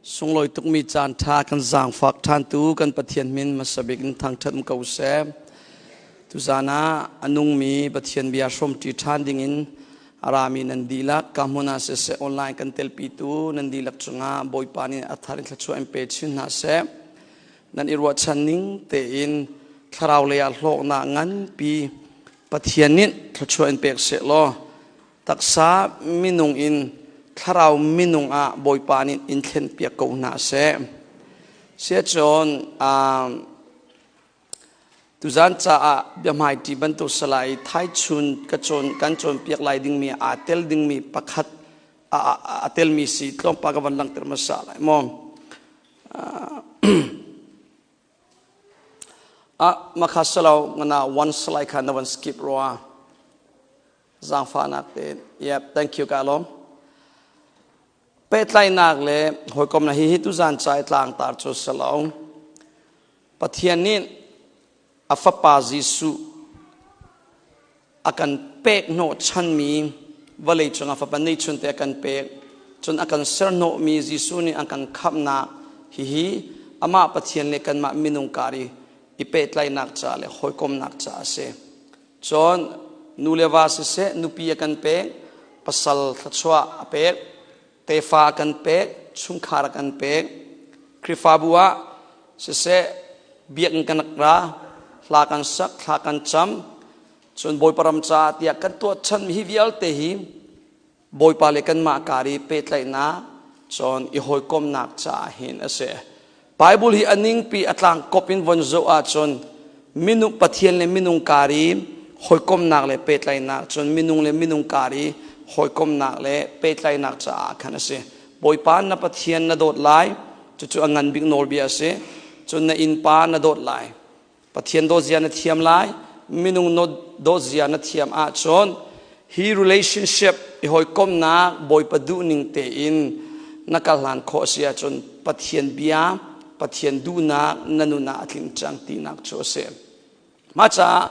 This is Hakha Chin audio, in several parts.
Sunglawi tukmi caan ṭha kan zaangfak ṭhantu kan Pathian min hmasa bik in thangṭhat um ko seh. Tuzaan ah a nungmi Pathian bia hrawmṭi ṭhan dingin a rami nan dihlak ka hmun ah siseh online kan telpitu nan dihlak cungah Bawipa nih a thar in thluachuah in pe chin hna seh. Nan i ruahchan ning tein thlarau lei ah hlawknak nganpi Pathian nih thluachuah in pek seh law taksa minung in thlarau minung ah Bawipa nih in thlenpiak ko hna seh. Siacun tuzan caah biahmaiṭi bantuk salai thaichun ka cawn kan cawnpiak lai dingmi aa tel dingmi pakhat a telmi si tlawmpal ka van langhter hmasa lai maw. Ah makha salo ngana one slide kha na van skip rua. Zaangfahnak tein. Yep, thank you ka lawm. Pehtlaihnak le hawikomnak hi hi tuzan ca i tlangtar cu si lo. Pathian nih a fapa Jesuh a kan pek hnawh chanmi vawlei cungah fapa neihchun te a kan pek cun a kan serhnawhmi Jesuh nih a kan khamhnak hihi amah Pathian le kanmah minung kar i i pehtlaihnak ca le hawikomnak ca a si. Cun nu le va siseh nupi a kan pek, pasal thluachuah a pek, tefa a kan pek, chungkhar a kan pek. Khrihfabu ah siseh biakinn kan rak ra, hla kan sak, thla kan cam. Cun Bawipa ram caah tiah kan tuah chanmi hi vialte hi Bawipa le kanmah kar i pehtlaihnak cun i hawikomnak caah hin a si. Bible hi a ningpi a tlangkop in von zoh ahcun minung Pathian le minung kar i hawikomnak le pehtlaihnak cun minung le minung kar i hawikomnak le pehtlaihnak caah khan a si. Bawipa na Pathian na dawt lai, cucu a ngan bik nawlbia a si. Cun na innpa na dawt lai. Pathian dawtzia na thiam lai, minung dawtzia na thiam ahcun hi relationship i hawikomnak Bawipa duhning tein na kal hlan khawh a si ahcun Pathian bia, Pathian duhnak na nun ah a tling cang tinak cu a si. Mah caah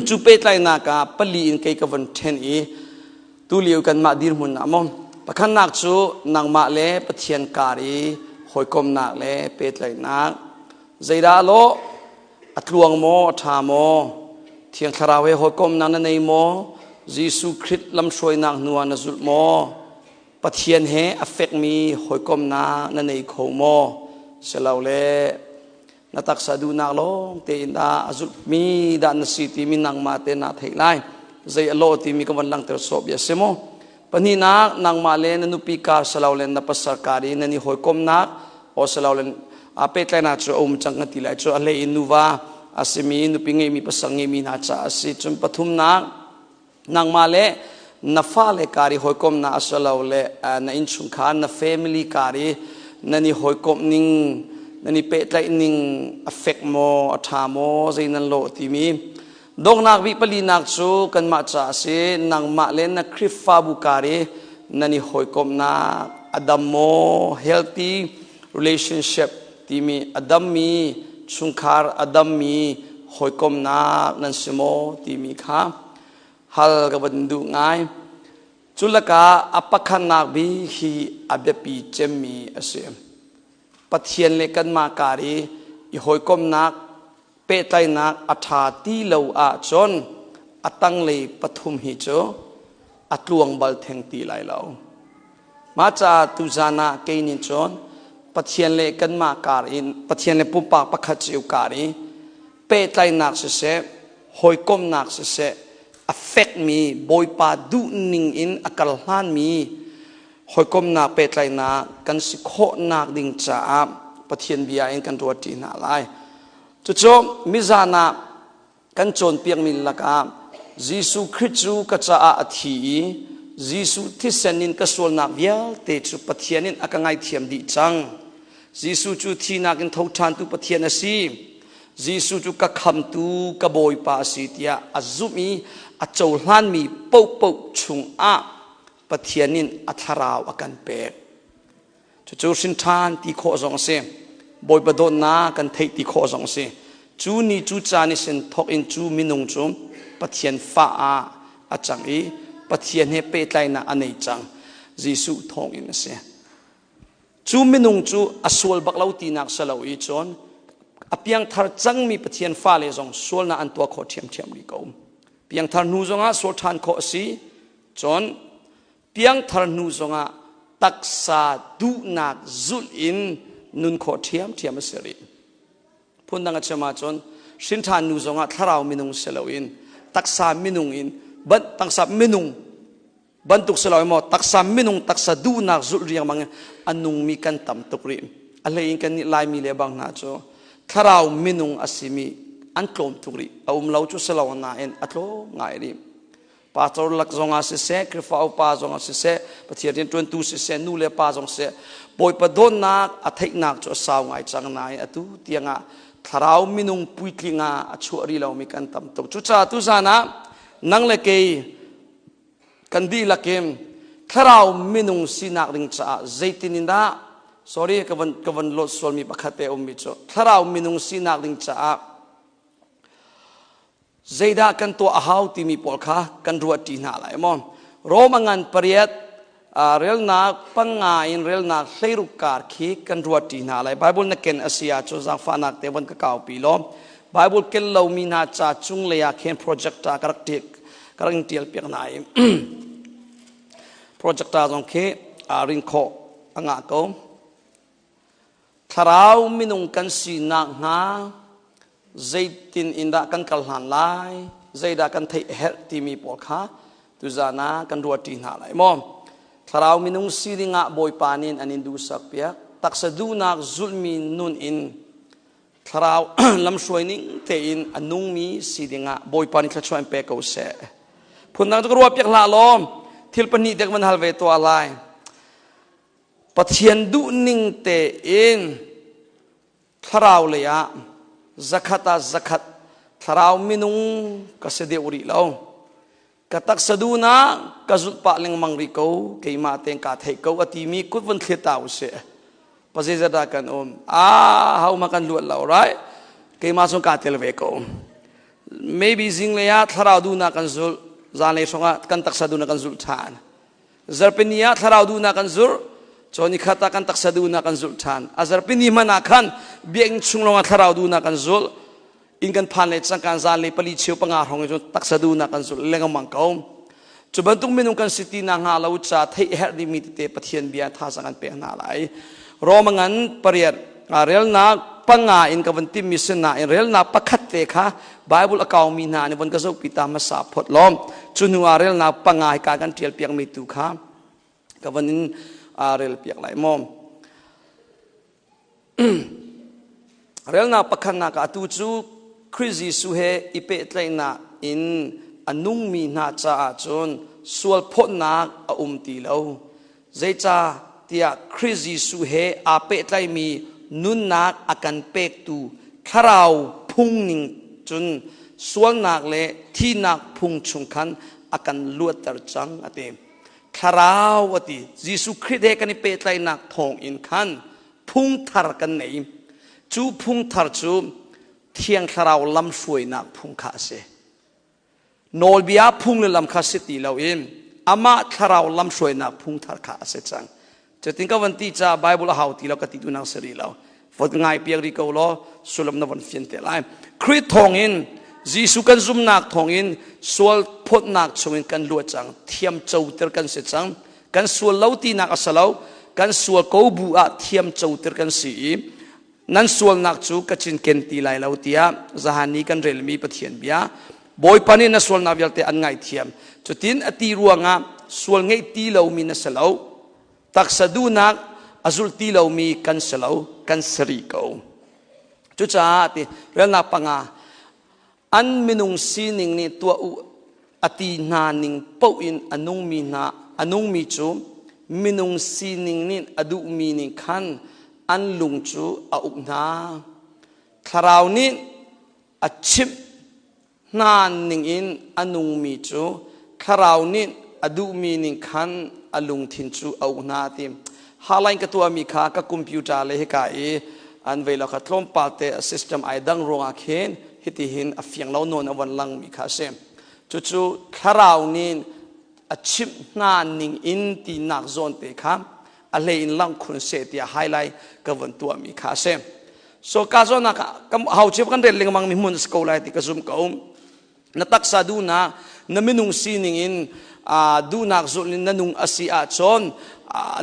cu pehtlaihnak ah pali in kei ka von ṭhen i tulio kanmah dirhmun ah maw pakhatnak cu nangmah le Pathian kar i hawikomnak le pehtlaihnak Zeidah lawh? A tluang maw? A ṭha maw? Thiang Thlarau he hawikomhnak na nei maw? Jesuh Khrih lamhruainak hnu ah na zulh maw? Pathian he a fekmi hawikomhnak na nei kho maw? Silole na taksa duhnak lawng tein dah a zulhmi dah na si timi nangmah te naa theih lai. Zei a lawh timi ka van langhter sawh bia si maw? Pahnihnak, nangmah le na nupi kar silole na pasal kar i nan i hawikomhnak o silole aa pehtlaihnak cu a um cang kan ti lai cu a hlei in nuva a simi nupi ngeimi pasal ngeimi hna caah a si. Cun pathumnak, nangmah le na fale kar i hawikomhnak a silole na innchungkhar na family kar i nan i hawikomh ning nan i pehtlaih ning a fek maw a ṭha maw zei nan lawh timi Donghnak bik palinak cu kanmah ca a si. Nangmah le na Khrihfabu kar i nan i hawikomhnak a dam maw? Healthy relationship timi a dammi chungkhar a dammi hawikomhnak nan si maw timi kha hal ka van duh ngai. Cu lakah a pakhatnak bik hi a biapi cemmi a si. Pathian le kanmah kar i i hawikomhnak pehtlaihnak a ṭha ti lo ahcun a tanglei pathum hi cu a tluang bal theng ti lai lo. Mah caah tuzan ah kei nih cun Pathian le kanmah kar in Pathian le pumpak pakhat cio kar i pehtlaihnak siseh, hawikomhnak siseh, a fekmi Bawipa duhning in a kal hlanmi hawikomhnak pehtlaihnak kan si khawhnak ding caah Pathian bia in kan ruat ṭi hna lai. Cucu mizan ah kan cawnpiakmi lakah Jesuh Khrih cu ka caah a thi i Jesuh thisen in ka sualnak vialte cu Pathian in a ka ngaithiam dih cang. Jesuh cu thinak in tho ṭhantu Pathian a si. Jesuh cu ka khamtu ka Bawipa a si tiah a zumh i a cohlanmi paohpaoh chungah Pathian in a thlarau a kan pek. Cucu hrinṭhan ti khawh zong a si. Bawipa dawtnak kan theih ti khawh zong a si. Cu ni cu caan i sin thawk in cu minung cu Pathian fa ah a cang i Pathian he pehtlaihnak a nei cang. Jesuh thawng in a si. Cu minung cu a sual bak lo tinak si lo i cun a piangthar cangmi Pathian fale zong sualnak an tuah khawh ṭhiamṭhiam rih ko. Piangthar hnu zongah sual ṭhan khawh a si. Cun piangthar hnu zongah taksa duhnak zulh in nun khawh ṭhiamṭhiam a si rih. Phundang a chim ahcun hrinṭhan nu zongah thlarau minung si loin taksa minung in taksa minung bantuk si lo maw taksa minung taksa duhnak zulh riangmang in a nungmi kan tam tuk rih. A hlei in kannih Laimi le bang hna cu thlarau minung a simi an tlawm tuk rih. A um lo cu si lo nain a tlawm ngai rih. Pastor lak zongah siseh, Khrihfa upa zongah siseh, Pathian rianṭuantu siseh, nu le pa zong siseh, Bawipa dawtnak a theihnak cu a sau ngai cang nain atu tiangah thlarau minung puitling ah a chuah rih lomi kan tam tuk. Cucaah tuzan ah nang le kei kan dihlak in thlarau minung sinak ding caah zeitin in dah sorry ka van ka van lawt sualmi pakhat te ummi cu thlarau minung sinak ding caah Zeidah kan tuah a hau timi pawl kha kan ruahṭi hna lai maw? Rom a ngan pariat relnak panga in relnak 16 kar khi kan ruahṭi hna lai. Bible na ken a si ahcun zaangfahnak te von ka kaupi law Bible ken lomi hna ca cunglei ah khin projector ka rak ka rak in ṭial piak hna i projector zong khi rin khawh a ngah ko. Thlarau minung kan si nakhnga zeitin in dah kan kal hlan lai, zeidah kan theih a herh timi pawl kha tuzan ah kan ruahṭi hna lai maw? Thlarau minung si dingah Bawipa nih an in duhsak piak. Taksa duhnak zulhmi nun in thlarau lamhruai ning tein a nungmi si dingah Bawipa nih thluachuah in pe ko seh. Phundang cu ka ruah piak hlah law thil pahnih te ka van hal ve tuah lai. Pathian duhning tein thlarau lei ah zakhat ah zakhat thlarau minung ka si deuh rih lo. Ka taksa duhnak ka zulh pah lengmang rih ko, keimah tein kaa theih ko a timi kut vun thlet ta usih. Pazeizat dah kan um? Ah, ho ma kan luat lo, right? Keimah zong kaa tel ve ko. Maybe zinglei ah thlarau duhnak kan zulh, zanlei hrawng ah kan taksa duhnak kan zulh ṭhan. Zarhpini ah thlarau duhnak kan zulh, cawn nikhat ah kan taksa duhnak kan zulh ṭhan. A zarhpini hmanh ah khan biakinn chung lawngah thlarau duhnak kan zulh. Inn kan phan le cangka zan le pali cheu panga hrawng in cun taksa duhnak kan zulh lengmang ko. Cu bantuk minung kan si ti nak hnga lo ca theih herh dingmi tete Pathian bia thazaang kan pek hna lai. Roma ngan pariat relnak panga in ka van timmi sinain relnak pakhat te kha Bible a kaumi hna nih von ka zohpi ta hmasa phot lawm. Cu hnu ah relnak panga hika kan ṭial piakmi tu kha ka van in rel piak lai maw. Relnak pakhatnak ah atu cu Khrih Jesuh he i pehtlaihnak in a nungmi hna caah cun sual phawtnak a um ti lo. Zeicah tiah Khrih Jesuh he aa pehtlaimi nunnak a kan pektu thlarau phung ning cun sualnak le thihnak phung chung khan a kan luatter cang a ti. Thlarau a ti. Jesuh Khrih he kan i pehtlaihnak thawng in khan phung thar kan nei. Cu phung thar cu Thiang Thlarau lamhruainak phung kha a si. Nawlbia phung le lam kha si ti loin amah thlarau lamhruainak phung thar kha a si cang. Cutin ka van ti caah Bible a hau ti lo ka ti duhnak si rih lo. Vot ngai piak rih ko law sullam na von fian te lai. Khrih thawngin Jesuh kan zumnak thawngin sual phawtnak chungin kan luat cang. Thiam coter kan si cang. Kan sual lo tinak a si lo. Kan sual ko bu ah thiam coter kan si i nan sualnak cu ka cinken ti lai lo tiah zahan ni kan relmi Pathian bia Bawipa nih na sualnak vialte an ngaihthiam cutin a ti ruangah sual ngeih ti lomi na si lo taksa duhnak a zulh ti lomi kan si lo kan si rih ko cucaah ti relnak panga an minung sining nih tuah u a ti hna ning paoh in a nungmi hna a nungmi cu minung sining nih a duhmi nih khan an lung cu a uk hna thlarau nih a chimh hna ning in a nungmi cu thlarau nih a duhmi ning khan a lungthin cu a uk hna ti halain ka tuahmi kha ka computer le hika i an vei lo kha tlawmpal te system ai dang ruangah khin hitihin a fiang lo nawn a von langmi kha a si. Cucu thlarau nih a chimh hna ning in tinak zawn te kha a hlei in lang khun seh tiah highlight ka von tuahmi kha a si. So ka zawn ah hau cio kan rel lengmang mi hmun si ko lai ti ka zum ko. Na taksa duhnak, na minung sining in duhnak zulh in na nung a si ahcun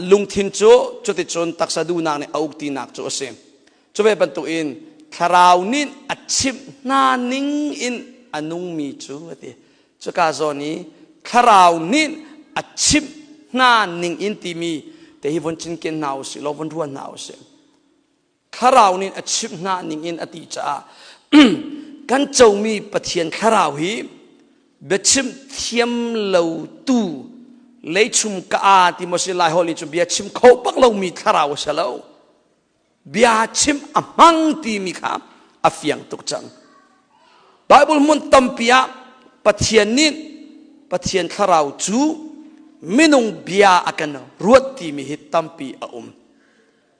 lungthin cu cuticun taksa duhnak nih a uk tinak cu a si. Cu ve bantukin thlarau nih a chimh hna ning in a nungmi cu a ti. Cuka zawn i thlarau nih a chimh hna ning in timi te hi von cinken hna usih law von ruat hna usih. Thlarau nih a chimh hna ning in a ti caah kan comi Pathian thlarau hi biachim thiam lo tu leichum ka a ti maw si lai holh nih cu bia chim kho bak lomi thlarau a si lo. Bia chim a hmang timi kha a fiang tuk cang. Bible hmun tampi ah Pathian nih Pathian thlarau cu minung bia a kan ruat timi hi tampi a um.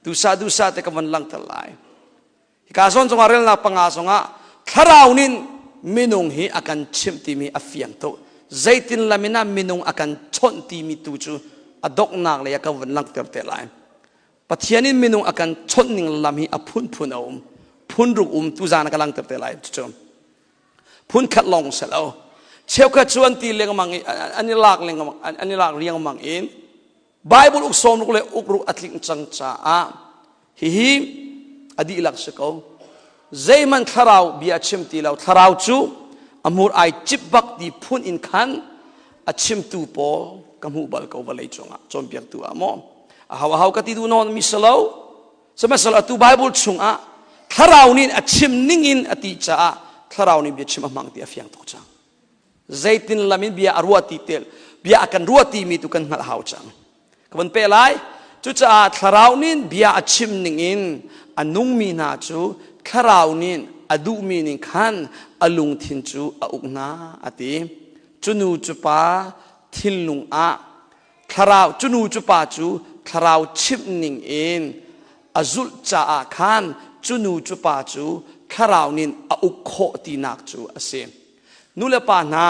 Dusa dusa te ka von langter lai. Hika zawn zongah relnak panga zongah thlarau nih minung hi a kan chimh timi a fiang tuk. Zeitin lam in ah minung a kan chawnh timi tu cu a donghnak lei ah ka von langhter te lai. Pathian in minung a kan chawnh ning lam hi a phunphun a um. Phun ruk um tu zan ka langhter te lai cu. Phun khat lawng si lo. Cheukhat cu an ti lengmang i an i lak lengmang an i lak riangmang in Bible uk sawm ruk le uk ruk a tling cang caah hihi a dihlak si ko. Zeihmanh thlarau bia a chim ti lo. Thlarau cu a hmur ai cip bak ti phun in khan a chimtu pawl ka hmuh bal ko vawlei cungah cawnpiaktu ah maw a hau ka ti duh nawn mi si lo. Sihmanhsehlaw atu Bible chungah thlarau nih a chim ning in a ti caah thlarau nih biachim a hmang ti a fiang tuk cang. Zeitin lam in bia a ruah ti tel bia a kan ruah timi tu kan hngalh hau cang. Ka von pe lai. Cucaah thlarau nih bia a chim ning in a nungmi hna cu thlarau nih a duhmi ning khan a lungthin cu a uk hna a ti. Cu nu cu pa thinlung ah thlarau cu nu cu pa cu thlarau chimh ning in a zulh caah khan cu nu cu pa cu thlarau nih a uk khawh tinak cu a si. Nu le pa hna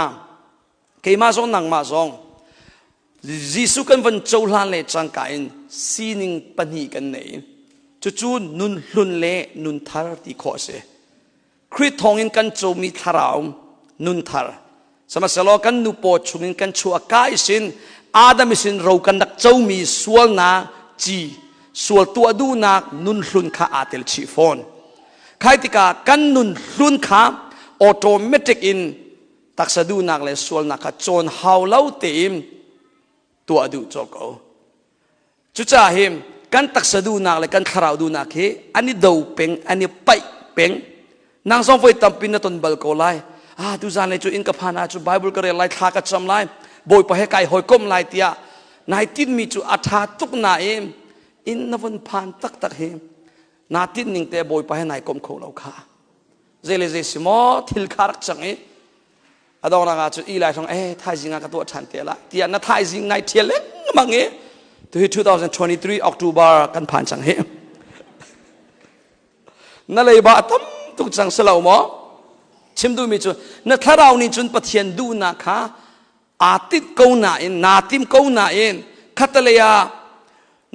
keimah zong nangmah zong Jesuh kan van cohlan le cangka in sining pahnih kan nei. Cucu nun hlun le nun thar ti khawh a si. Khrih thawngin kan comi thlarau nun thar. Sihmanhsehlaw kan nu paw chungin kan chuah ka isin Adam isin ro kan rak comi sualnak ci sual tuah duhnak nun hlun kha aa tel chih fawn. Khai tikah kan nun hlun kha automatic in taksa duhnak le sualnak kha cawn hau lo tein tuah duh cawk ko. Cucaah hi kan taksa duhnak le kan thlarau duhnak hi an i do peng, an i paih peng. Nang zong voi tampi na ton bal ko lai. Ah, tuzan le cu inn ka phan ah cu Bible ka rel lai, thla ka cam lai, Bawipa he kai hawikom lai tiah nai tinhmi cu a ṭha tuk nain inn na von phan taktak hi naa tinh ning te Bawipa he nai kom kho lo kha. Zei le zei si maw thil kha rak cang i a dongnak ah cun i lai hrong eh thaizing ah ka tuah ṭhan te la tiah na thaizing nai ṭhial lengmang i tuhi 2023 October kan phan cang hi na leiba a tam tuk cang si lo maw chim duhmi cu na thlarau nih cun Pathian duhnak kha aa tinh ko nain naa tim ko nain khatalei ah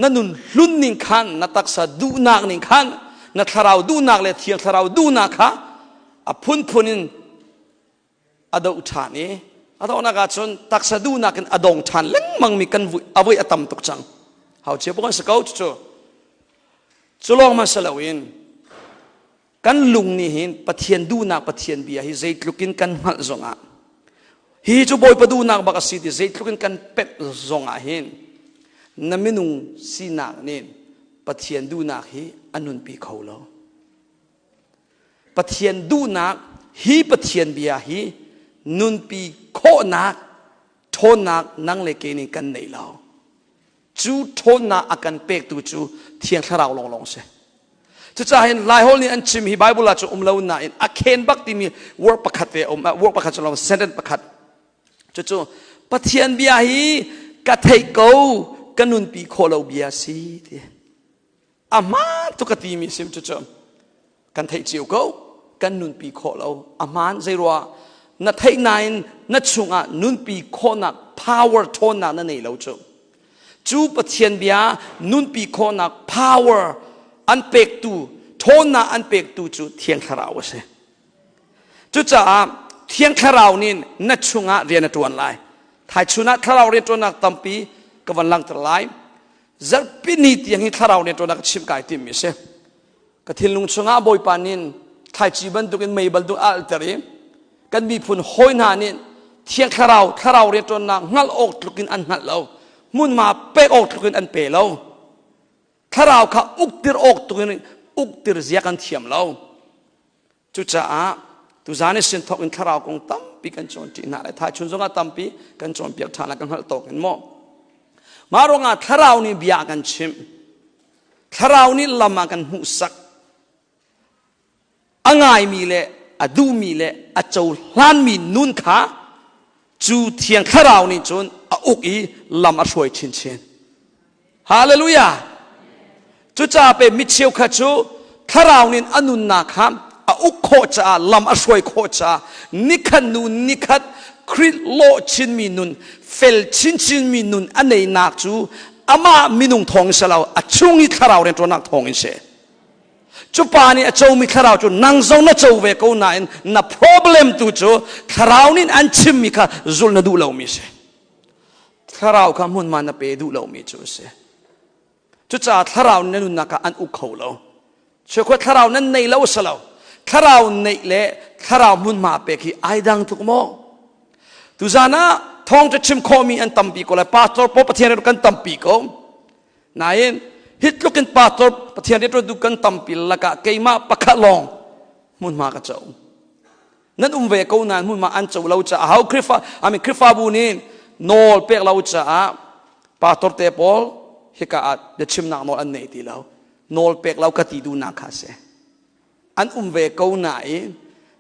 na nun hlun ning khan na taksa duhnak ning khan na thlarau duhnak le thiang thlarau duhnak kha a phunphun in a doh ṭhan i a dohnak ah cun taksa duhnak in a dong ṭhan lengmang mi kan a voi a tam tuk cang hau chia bawk an si ko cu cu lawng man si loin kan lung nih hin Pathian duhnak Pathian bia hi zeitluk in kan hngalh zongah hi cu Bawipa duhnak bak a si ti zeitluk in kan pemh zongah hin na minung sinak nih Pathian duhnak hi a nunpi kho lo Pathian duhnak hi Pathian bia hi nunpi khawhnak ṭhawnnak nang le ke nih kan nei lo. Cu ṭhawnnak a kan pektu cu Thiang Thlarau lawnglawng si. Cucaah hin Laiholh nih an chim hi Bible ah cu um lo nain a khen bak timi word pakhat te um word pakhat cu lo sentence pakhat cucu Pathian bia hi ka theih ko ka nunpi khawh lo bia si ti. A hmaan tuk a timi sim cucu kan theih cio ko kan nunpi khawh lo a hmaan zeirua na theih nain na chungah nunpi khawhnak power ṭhawnnak na nei lo cu. Cu Pathian bia nunpi khawhnak power an pektu, ṭhawnnak an pektu cu Thiang Thlarau a si. Cucaah Thiang Thlarau nih na chungah rian a ṭuan lai. Thaichun ah thlarau rianṭuannak tampi ka van langhter lai. Zarhpi ni tiang hi thlarau rianṭuannak ka chimh kai timmi a si. Ka thinlung chungah Bawipa nih thlaici bantukin mei bantuk a alter i kan miphun hawi hna nih Thiang Thlarau thlarau rianṭuannak hngalh awk tlukin an hngalh lo. Hmunhma pek awk tlukin an pe lo. Thlarau kha uktir awk tukin uktir zia kan thiam lo. Cucaah tuzaan i sin thawk in thlarau kong tampi kan cawnṭi hna lai. Thaichun zongah tampi kan cawnpiak ṭhan lai kan hngalh tawk in maw. Mah ruangah thlarau nih bia a kan chimh. Thlarau nih lam a kan hmuhsak. A ngaimi le a duhmi le a cohlanmi nun kha cu thiang thlarau nih cun a uk i lam a hruai chinchin. Hallelujah! Cucaah pe mi cheukhat cu thlarau nih a nunnak kha a uk khawh caah lam a hruai khawh caah nikhat nu nikhat Khrih lawh chinmi nun fel chinchinmi nun a neinak cu amah minung thawng in si lo a chung i thlarau rianṭuannak thawng in si. Cu pa nih a comi thlarau cu nang zong na co ve ko nain na problem tu cu thlarau nih an chimmi kha zulh na duh lomi si. Thlarau kha hmunhma na pe duh lomi cu a si. Cucaah thlarau na nunnak ah an uk kho lo. Cheukhat thlarau nan nei lo a si lo. Thlarau neih le thlarau hmunhma pek hi ai dang tuk maw? Tuzan ah thawngṭha chim khawhmi an tampi ko lai. Pastor pawl Pathian rian kan tampi ko. Nain hi tluk in pastor Pathian rianṭuantu kan tampi lakah keimah pakhat lawng hmunhma ka co. Nan um ve ko nain hmunhma an co lo caah hau Khrihfa I mean Khrihfabu nih nawl pek lo caah pastor te pawl hika ah biachimnak nawl an nei ti lo. Nawl pek lo ka ti duhnak kha a si. An um ve ko nain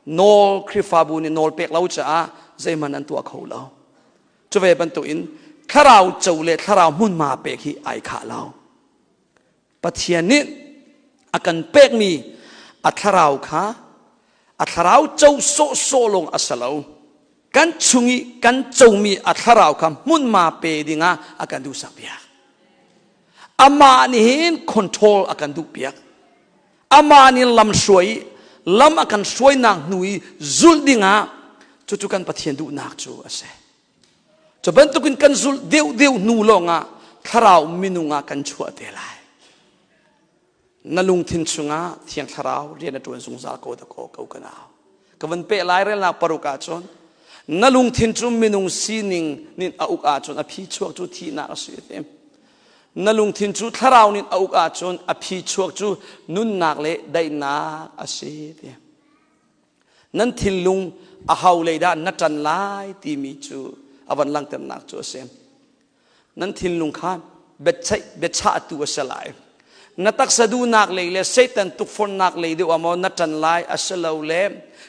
nawl Khrihfabu nih nawl pek lo caah zeihmanh an tuah kho lo. Cu ve bantukin thlarau co le thlarau hmunhma pek hi ai khah lo. Pathian nih a kan pekmi a thlarau kha a thlarau co sawhsawh lawng a si lo. Kan chung i kan comi a thlarau kha hmunhma pe dingah a kan duhsak piak. Amah nih hin control a kan duh piak. Amah nih lam hruai i lam a kan hruainak hnu i zulh dingah cucu kan Pathian duhnak cu a si. Cu bantukin kan zulh deuhdeuh hnu lawngah thlarau minung ah kan chuah te lai. Na lungthin chungah Thiang Thlarau rian a ṭuan zungzal ko da ko ko ka nau. Ka van peh lai relnak paruk ahcun na lungthin cu minung sining nin a uk ahcun a phi chuak cu thihnak a si te. Na lungthin cu thlarau nin a uk ahcun a phi chuak cu nunnak le daihnak a si te. Nan thinlung a ho lei dah na ṭan lai timi cu a van langhternak cu a si. Nan thinlung kha biaceih biachahtu a si lai. Na taksa duhnak lei le Satan tukforhnak lei deuh ah maw na ṭan lai a si lo le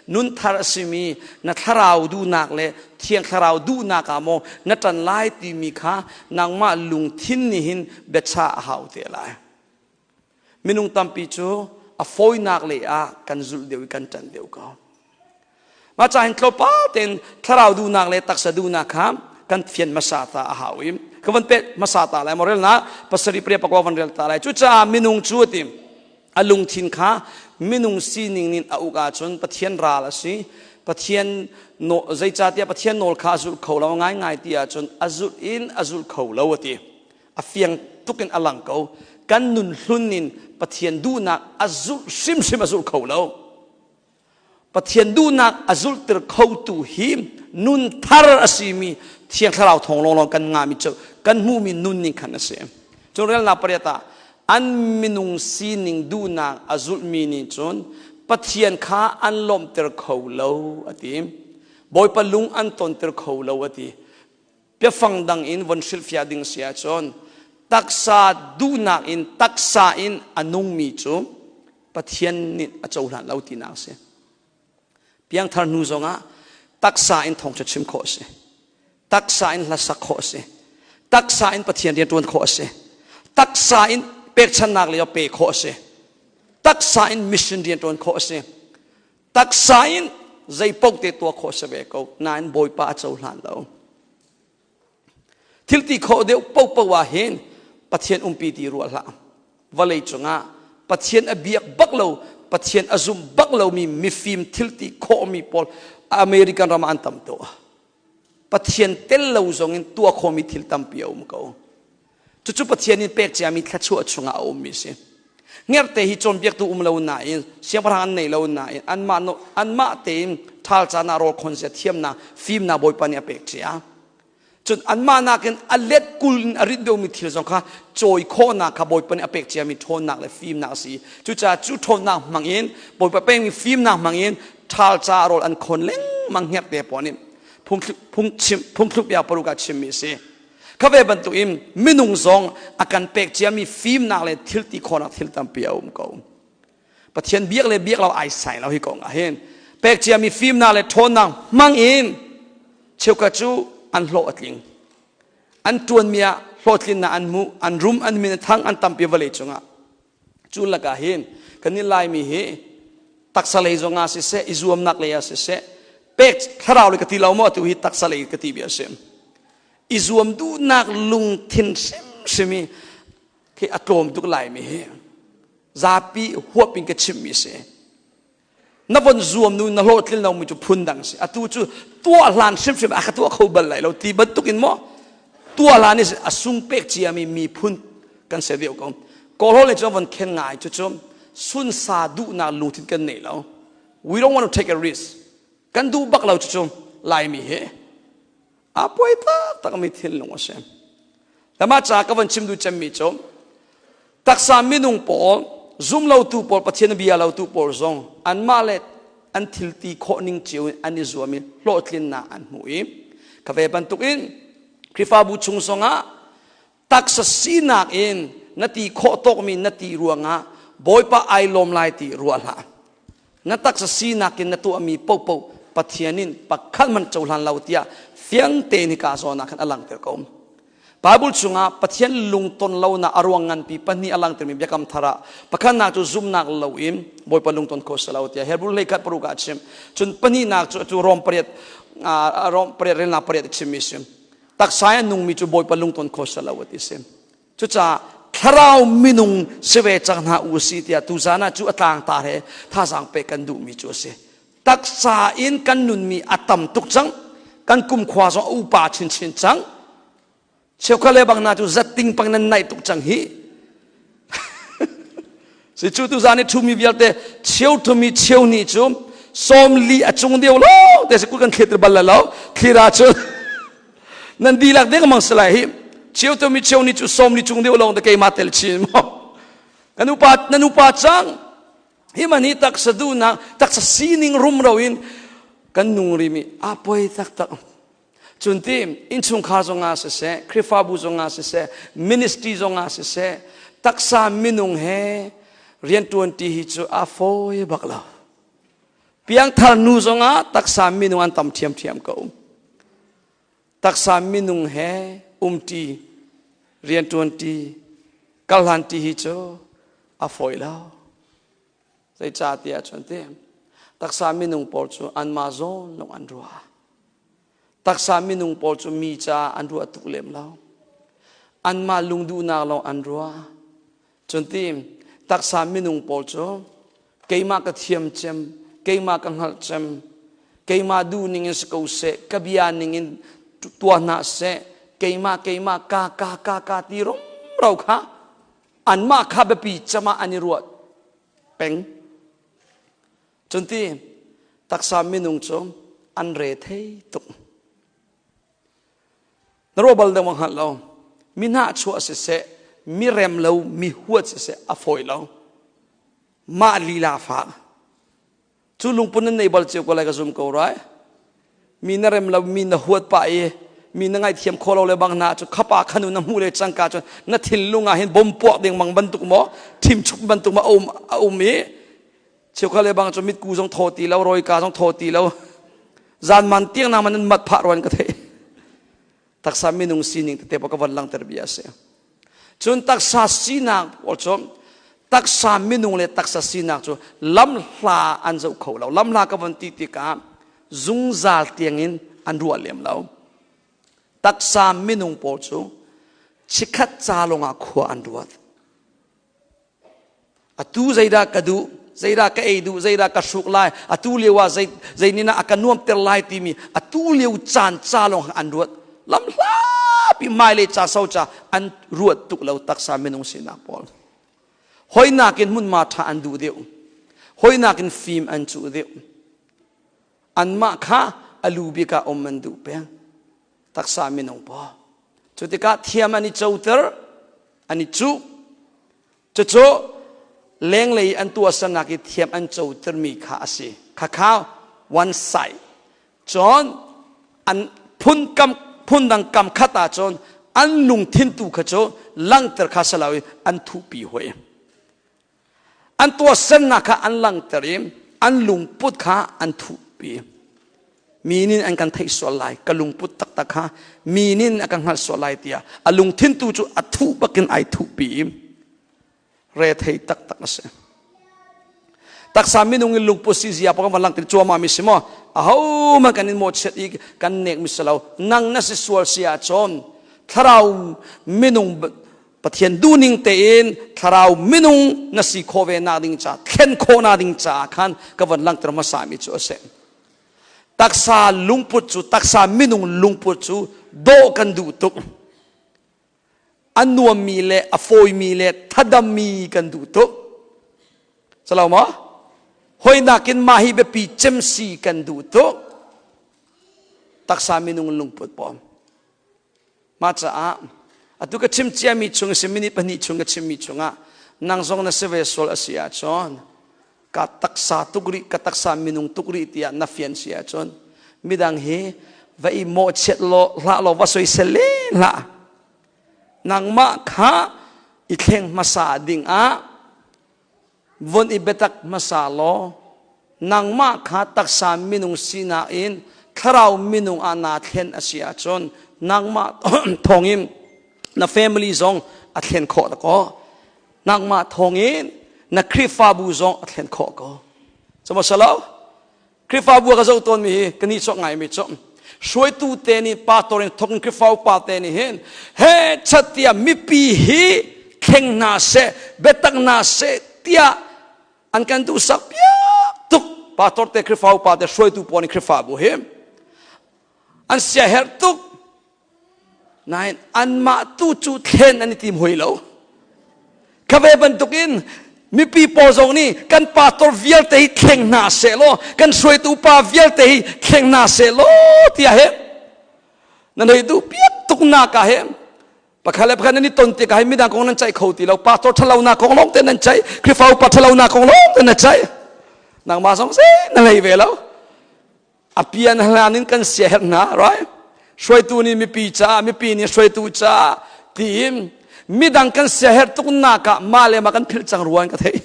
nun thar a simi na thlarau duhnak le thiang thlarau duhnak ah maw na ṭan lai timi kha nangmah lungthin nih hin biachah a hau te lai. Minung tampi cu a fawinak lei ah kan zulh deuh i kan ṭan deuh ko. Mah ca hin tlawmpal tein thlarau duhnak le taksa duhnak kha kan fian hmasa ta a hau i ka van pet hmasa ta lai morel na pasarih pariat pakua van rel ta lai. Cucaah minung cu a ti a lungthin kha minung sining nin a uk ahcun Pathian ral a si. Pathian zeicahtiah Pathian nawl kha a zulh kho lo ngaingai ti ahcun a zulh in a zulh kho lo a ti. A fiang tuk in a lang ko. Kan nun hlun in Pathian duhnak a zulh hrimhrim a zulh kho lo. Pathian duhnak a zulhter khotu hi nun thar a simi Thiang Thlarau thawng lawnglawng kan ngahmi cu kan hmuhmi nun ning khan a si. Cun relnak pariat ah an minung sining duhnak a zulhmi nih cun Pathian kha an lawmhter kho lo a ti. Bawipa lung an tonter kho lo a ti. Biafang dang in von hrilhfiah ding si ahcun taksa duhnak in taksa in a nungmi cu Pathian nih a cohlan lo tinak a si. Piangthar hnu zongah taksa in thawngṭha chim khawh a si. Taksa in hlasak khawh a si. Taksa in Pathian rian ṭuan khawh a si. Taksa in pekchannak lei pe khawh a si. Taksa in mission rian ṭuan khawh a si. Taksa in zei paoh te tuah khawh si ve ko nain Bawipa a cohlan lo. Thil ti khawh deuh paohpaoh ah hin Pathian umpi ti ruah hlah. Vawlei cungah Pathian a biak bak lo, Pathian a zum bak lomi mifim thil ti khawhmi pawl American ram ah an tam tuk. Pathian tel lo zong in tuah khawhmi thil tampi a um ko. Cucu Pathian in pek ciami thluachuah chungah a ummi si. Ngerhte hi cawnpiaktu um lo nain, siangpahrang an nei lo nain, anmah, anmah tein ṭhal caan ah rawl khon zia thiamnak, fimnak Bawipa nih a pek cia. Cun anmah nakin a let kul in a rit deuhmi thil zong kha cawi khawhnak kha Bawipa nih a pek ciami ṭhawnnak le fimnak a si. Cucaah cu ṭhawnnak hmang in Bawipa pekmi fimnak hmang in ṭhal ca rawl an khon lengmang hngerhte pawl nih phungthluk bia paruk ah chimmi a si. Kha ve bantuk in minung zong a kan pek ciami fimnak le thil ti khawhnak thil tampi a um ko. Pathian biak le biak lo ai sai lo hi kong ah hin pek ciami fimnak le ṭhawnnak hmang in cheukhat cu an hlawh a tling. An ṭuanmi ah hlawhtlinnak an hmu, an rum, an min a thang, an tampi vawlei cungah. Cu lakah hin kan i Laimi hi taksa lei zongah siseh, i zuamnak lei ah siseh, pek thlarau lei ka ti lo maw atu hi taksa lei ka ti bia a si. I zuam duhnak lungthin hrimhrim hi khi a tlawm tuk Laimi hi zapi huap in ka chimmi a si. Na von zuam nu na hlawhtlin lomi cu phun dang si. Atu cu tuah hlan hrimhrim a ka tuah kho bal lai lo ti bantuk in maw tuah hlan i a sung pek ciami miphun kan si deuh ko. Kawlhawl le cu von khen ngai cu cu sunsa duhnak lungthin kan nei lo. We don't want to take a risk. Kan duh bak lo cu cu Laimi hi. A puai taktak mi thinlung a si. Mah ca ka van chim duh cemmi cu taksa minung pawl zumlotu pawl Pathian bia lotu pawl zong anmah le an thil ti khawh ning cio in an i zuam i hlawhtlinnak an hmu i ka ve bantukin Khrihfabu chung zongah taksa sinak in na ti khawh tawkmi na ti ruangah Bawipa ai lawm lai ti ruah hlah. Na taksa sinak in na tuahmi paohpaoh Pathian in pakhat man cohlan lo tiah fiang tein hika zawn ah khan a langhter ko. Bible chungah Pathian lungton lonak a ruang nganpi pahnih a langhtermi biakam thar ah pakhatnak cu zumhnak lo in Bawipa lungton kho si lo tiah Hebrew hleikhat paruk ah a chim. Cun pahnihnak cu cu Rom pariat Rom pariat relnak pariat a chimmi si. Taksa in a nungmi cu Bawipa lungton kho si lo a ti si. Cucaah thlarau minung si ve cang hna u si tiah tuzan ah cu a tlangtar he thazaang pek kan duhmi cu a si. Taksa in kan nunmi a tam tuk cang. Kan kumkhua zong a upa chinchin cang. Cheukhat le bang hna cu zatting pang nan naih tuk cang hi. Si cu tuzan i ṭhumi vialte cheu thumi cheu ni cu 40 a cung deuh lo te si kut kan thlir bal lo thlir ah cun nan dihlak deng mang si lai hi cheu thumi cheu ni cu 40 cung deuh lawng te keimah tel chin maw kan upa nan upa cang hi man hi taksa duhnak taksa sining rumro in kan nung rimi a poi taktak Cun ti innchungkhar zongah siseh, Khrihfabu zongah siseh, ministry zongah siseh, taksa minung he rianṭuan ti hi cu a fawi bak lo. Piangthar nu zongah taksa minung an tam ṭhiamṭhiam ko. Taksa minung he umṭi, rianṭuan ṭi, kalhlan ṭi hi cu a fawi lo. Zeicahtiah cun ti taksa minung pawl cu anmah zawn lawng an ruah. Taksa minung pawl cu mi caah an ruah tuk lem lo. Anmah lungduhnak lawng an ruah. Cun ti taksa minung pawl cu keimah ka thiam cem, keimah ka hngalh cem, keimah duh ning in si ko seh, ka bia ning in tuah hna seh, keimah keimah ka ka ka ka ti rumro kha anmah kha biapi cem ah an i ruah peng. Cun ti taksa minung cu an re thei tuk. Na ruah bal deuh hngalh lo. Mi hnahchuah siseh, mi rem lo, mi huat siseh a fawi lo. Mah lila fa. Cu lungpun nan nei bal cio ko lai ka zum ko rai. Mi na rem lo, mi na huat pah i mi na ngaihthiam kho lo le bang na cu khapa khanu na hmuh le cangka cun na thinlung ah hin bom puak ding mang bantuk maw thimchuk bantuk ma um a um i cheukhat le bang cu mitku zong thaw ti lo rawika zong thaw ti lo zan man tiang na man mat phah ruan ka thei taksa minung sining tete pa ka van langter bia a si cun taksa sinak pawl cu taksa minung le taksa sinak cu lamhla an zoh kho lo lamhla ka von ti tikah zungzal tiangin an ruah lem lo. Taksa minung pawl cu chikkhat ca lawngah khua an ruat. Atu zeidah ka duh, zeidah ka ei duh, zeidah ka hruk lai, atu lio ah zei zei nih a ka nuamter lai timi atu lio caan ca lawng an ruat. Lam hlapi hmailei ca so ca an ruat tuk lo taksa minung sinak pawl. Hoi nakin hmunhma ṭha an duh deuh. Hoi nakin fim an cuh deuh. Anmah kha a lu bik ah um an duh peng. Taksa minung pawl. Cu tikah thiam an i coter, an i cuh. Cucu lenglei an tuahsernak i thiam an cotermi kha a si. Khakha one side. Cun an phun kam phundang kam khat ahcun an lungthin tu kha cu langhter kha si lo i an thuhpi hoi. An tuahsernak kha an langhter i an lungput kha an thuhpi. Mi nih an kan theih sual lai, ka lungput taktak kha mi nih a kan hngalh sual lai tiah a lungthin tu cu a thuh bakin ai thuhpi i rethei taktak a si. Taksa minung in lungput si zia pa kan van langhter cuahmah mi si maw? Ahohmanh kan in mawhchiat i kan nek mi si lo. Nang na si sual si ahcun thlarau minung Pathian duhning tein thlarau minung na si khawh ve nak ding ca thlen khawh nak ding caah khan ka van langhter hmasa mi cu a si. Taksa lungput cu taksa minung lungput cu dawh kan duh tuk. A nuammi le a fawimi le thadammi kan duh tuk. Calo maw? Hoi nakin mah hi biapi cem si kan duh tuk. Taksa minung lungput pawm. Mah caah atu ka chim ciami chung si minute pahnih chung ka chimmi chungah nang zong na si ve sual a si ahcun ka taksa tuk rih ka taksa minung tuk rih tiah na fian si ahcun midang hi va i mawhchiat law hlah law va soisel len hlah nangmah kha i thleng hmasa ding ah von i biatak hmasa law nangmah kha taksa minung sinak in thlarau minung ah naa thlen a si ahcun nangmah thawngin na family zong a thlen khawh da kaw nangmah thawngin na Khrihfabu zong a thlen khawh ko. Cuma salo Khrihfabu ka zoh tawnmi hi ka ni chuak ngaimi cu hruaitu te nih pastor in thok in Khrihfa upa te nih hin he chat tiah mipi hi thleng hna seh biatak hna seh tiah an kan duhsak piak tuk pastor te Khrihfa upa te hruaitu pawl nih Khrihfabu hi an siaherh tuk Nain anmah tu cu thlen an i tim hoi lo. Kha ve bantukin mipi pawl zong nih kan pastor vialte hi thleng hna seh law kan hruaitu pa vialte hi thleng hna seh law tiah he nan hei duh piak tuk nak ah he pakhat le pakhat nan i ton tikah hi midang kong nan ceih kho ti lo pastor ṭhalo nak kong lawng te nan ceih Khrihfa upa ṭhalo nak kong lawng te nan ceih nangmah zong se na hlei ve lo A pian hlan in kan siaherh hna, right? Hruaitu nih mipi caah, mipi nih hruaitu caah tiin midang kan siaherh tuk nak ah mah le mah kan philh cang rua in ka theih.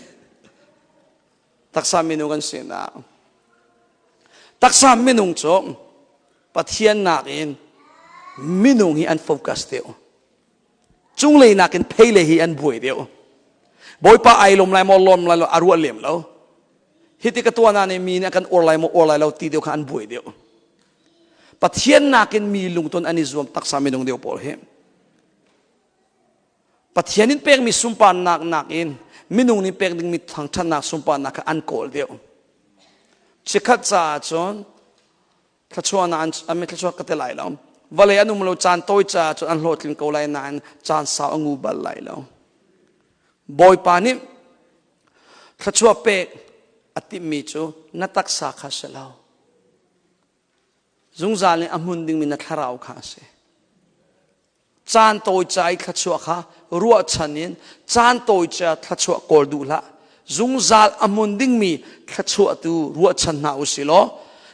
Taksa minung kan sinak. Taksa minung cu Pathian nakin minung hi an focus deuh. Cunglei nakin pheilei hi an buai deuh. Bawipa ai lawm lai maw lawm lai lo a ruah lem lo. Hiti ka tuah na nih mi nih a kan uar lai maw uar lai lo ti deuh kha an buai deuh. Pathian nakin mi lungton an i zuam taksa minung deuh pawl hi. Pathian in pekmi sunparnak nakin minung nih pek dingmi thangṭhatnak sunparnak kha an kawl deuh. Chikkhat caah cun thluachuahnak an an thluachuah ka ti lai lo. Vawlei an um lo caan tawi caah cun an hlawhtling ko lai nain caan sau a ngu bal lai lo. Bawipa nih Thluachuah pek a timhmi cu na taksa kha si lo. Zungzal in a hmun dingmi na thlarau kha a si. Caan tawi ca i thluachuah kha ruahchan in caan tawi ca thluachuah kawl duh hlah. Zungzal a hmun dingmi thluachuah tu ruahchan hna u si law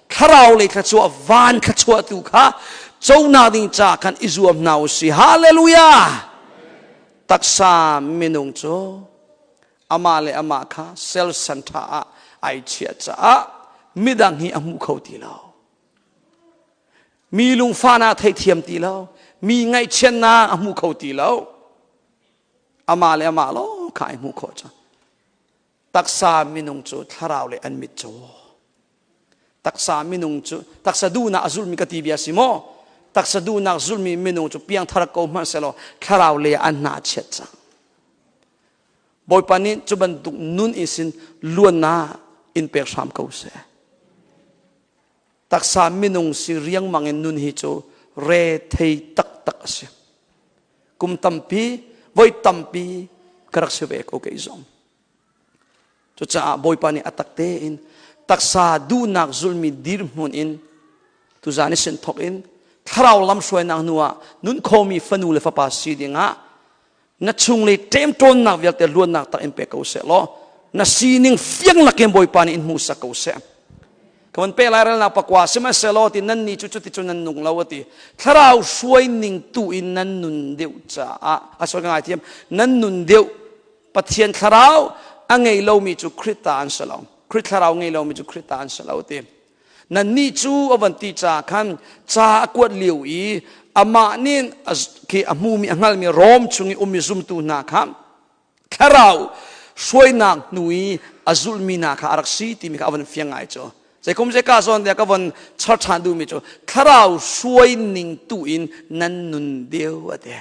thlarau lei thluachuah van thluachuah tu kha conak ding ca khan i zuam hna u si. Hallelujah! Taksa minung cu amah le amah kha self center ah ai chiah caah midang hi a hmu kho ti lo mi lungfahnak theithiam ti lo mi ngaihchiatnak a hmu kho ti lo amah le amah lo kha ai hmuh khawh cang taksa minung cu thlarau le an mit caw taksa minung cu taksa duhnak a zulmi ka ti bia si maw? Taksa duhnak zulmi minung cu piangthar ko hmanh selaw thlarau lei ah an hna a chiat cang. Bawipa nih cu bantuk nun in sin luannak in pek hram ko seh. Taksa minung si riangmang in nun hi cu re thei taktak a si. Kum tampi, voi tampi ka rak si ve ko kei zong. Cucaah Bawipa nih a tak tein taksa duhnak zulmi dirhmun in tuzan i sin thok in thlarau lamhruainak hnu ah nun khomi fanu le fapa si dingah na chunglei ṭemṭawnnak vialte luatnak tak in pe ko seh law na sining fiang lakin Bawipa nih in hmuhsak ko seh. Ka van pe lai relnak pakua sihmanhsehlaw ti nan ni cu cuti cu nan nung lo ati thlarau hruai ning tu in nan nun deuh caah a soi ka ngai thiam nan nun deuh Pathian thlarau a ngei lomi cu Khrih ta an si lo Khrih thlarau ngei lomi cu Khrih ta an si lo ti Nannih cu a van ti caah khan ca a kuat lio i amah nih khi a hmumi a hngalmi Rom chung i ummi zumtu hna kha thlarau hruainak hnu i a zulhmi hna kha a rak si timi kha a van fiang ngai cu. Zeikum zeika zawn tiah ka von char ṭhan duhmi cu thlarau hruai ning tu in nan nun deuh a ti.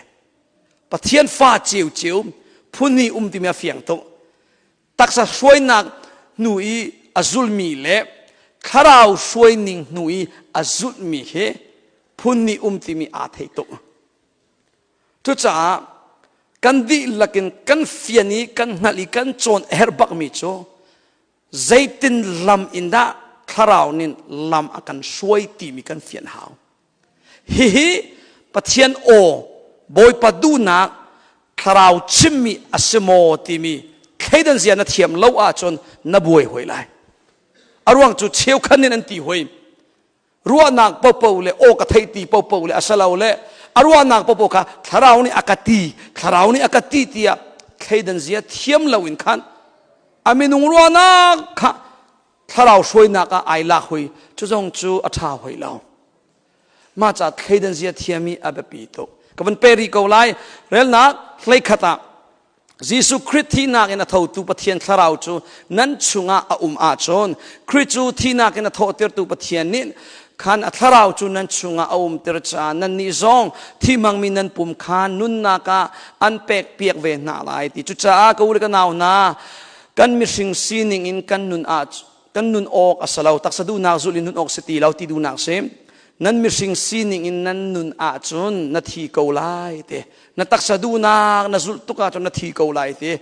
Pathian fa ciocio phun hnih um timi a fiang tuk. Taksa hruainak hnu i a zulmi le thlarau hruaining hnu i a zulhmi hi phun nih um timi aa thei tuk. Cucaah kan dihlak in kan fian i kan hngalh i kan cawn a herh bakmi cu zeitin lam in dah thlarau nih lam a kan hruai timi kan fian hau. Hihi Pathian aw, Bawipa duhnak, thlarau chimmi a si maw timi thleidan zia na thiam lo ahcun na buai hoi lai. A ruang cu cheukhan in an ti hoi. Ruahnak popo le aw ka theih ti popo le a si lo le a ruahnak popo kha thlarau nih a ka ti, thlarau nih a ka ti tiah thleidan zia thiam lo in khan a minung ruahnak kha thlarau hruainak ah ai lak hoi cu zong cu a ṭha hoi lo mah ca thleidan zia thiam hi a biapi tuk ka van pe rih ko lai relnak hleikhat ah Jesuh Khrih thihnak in a thotu Pathian thlarau cu nan chungah a um ahcun Khrih cu thihnak in a thawhtertu Pathian nih khan a thlarau cu nan chungah a umter caah nannih zong thi hmangmi nan pum kha nunnak ah an pek piak ve hna lai ti cucaah ka u le ka nau hna Kan mihring sining in kan nun ah kan nun awk a si lo taksa duhnak zulh in nun awk si ti lo ti duhnak si nan mihring sining in nan nun ahcun na thi ko lai ti na taksa duhnak na zulh tuk ahcun na thi ko lai ti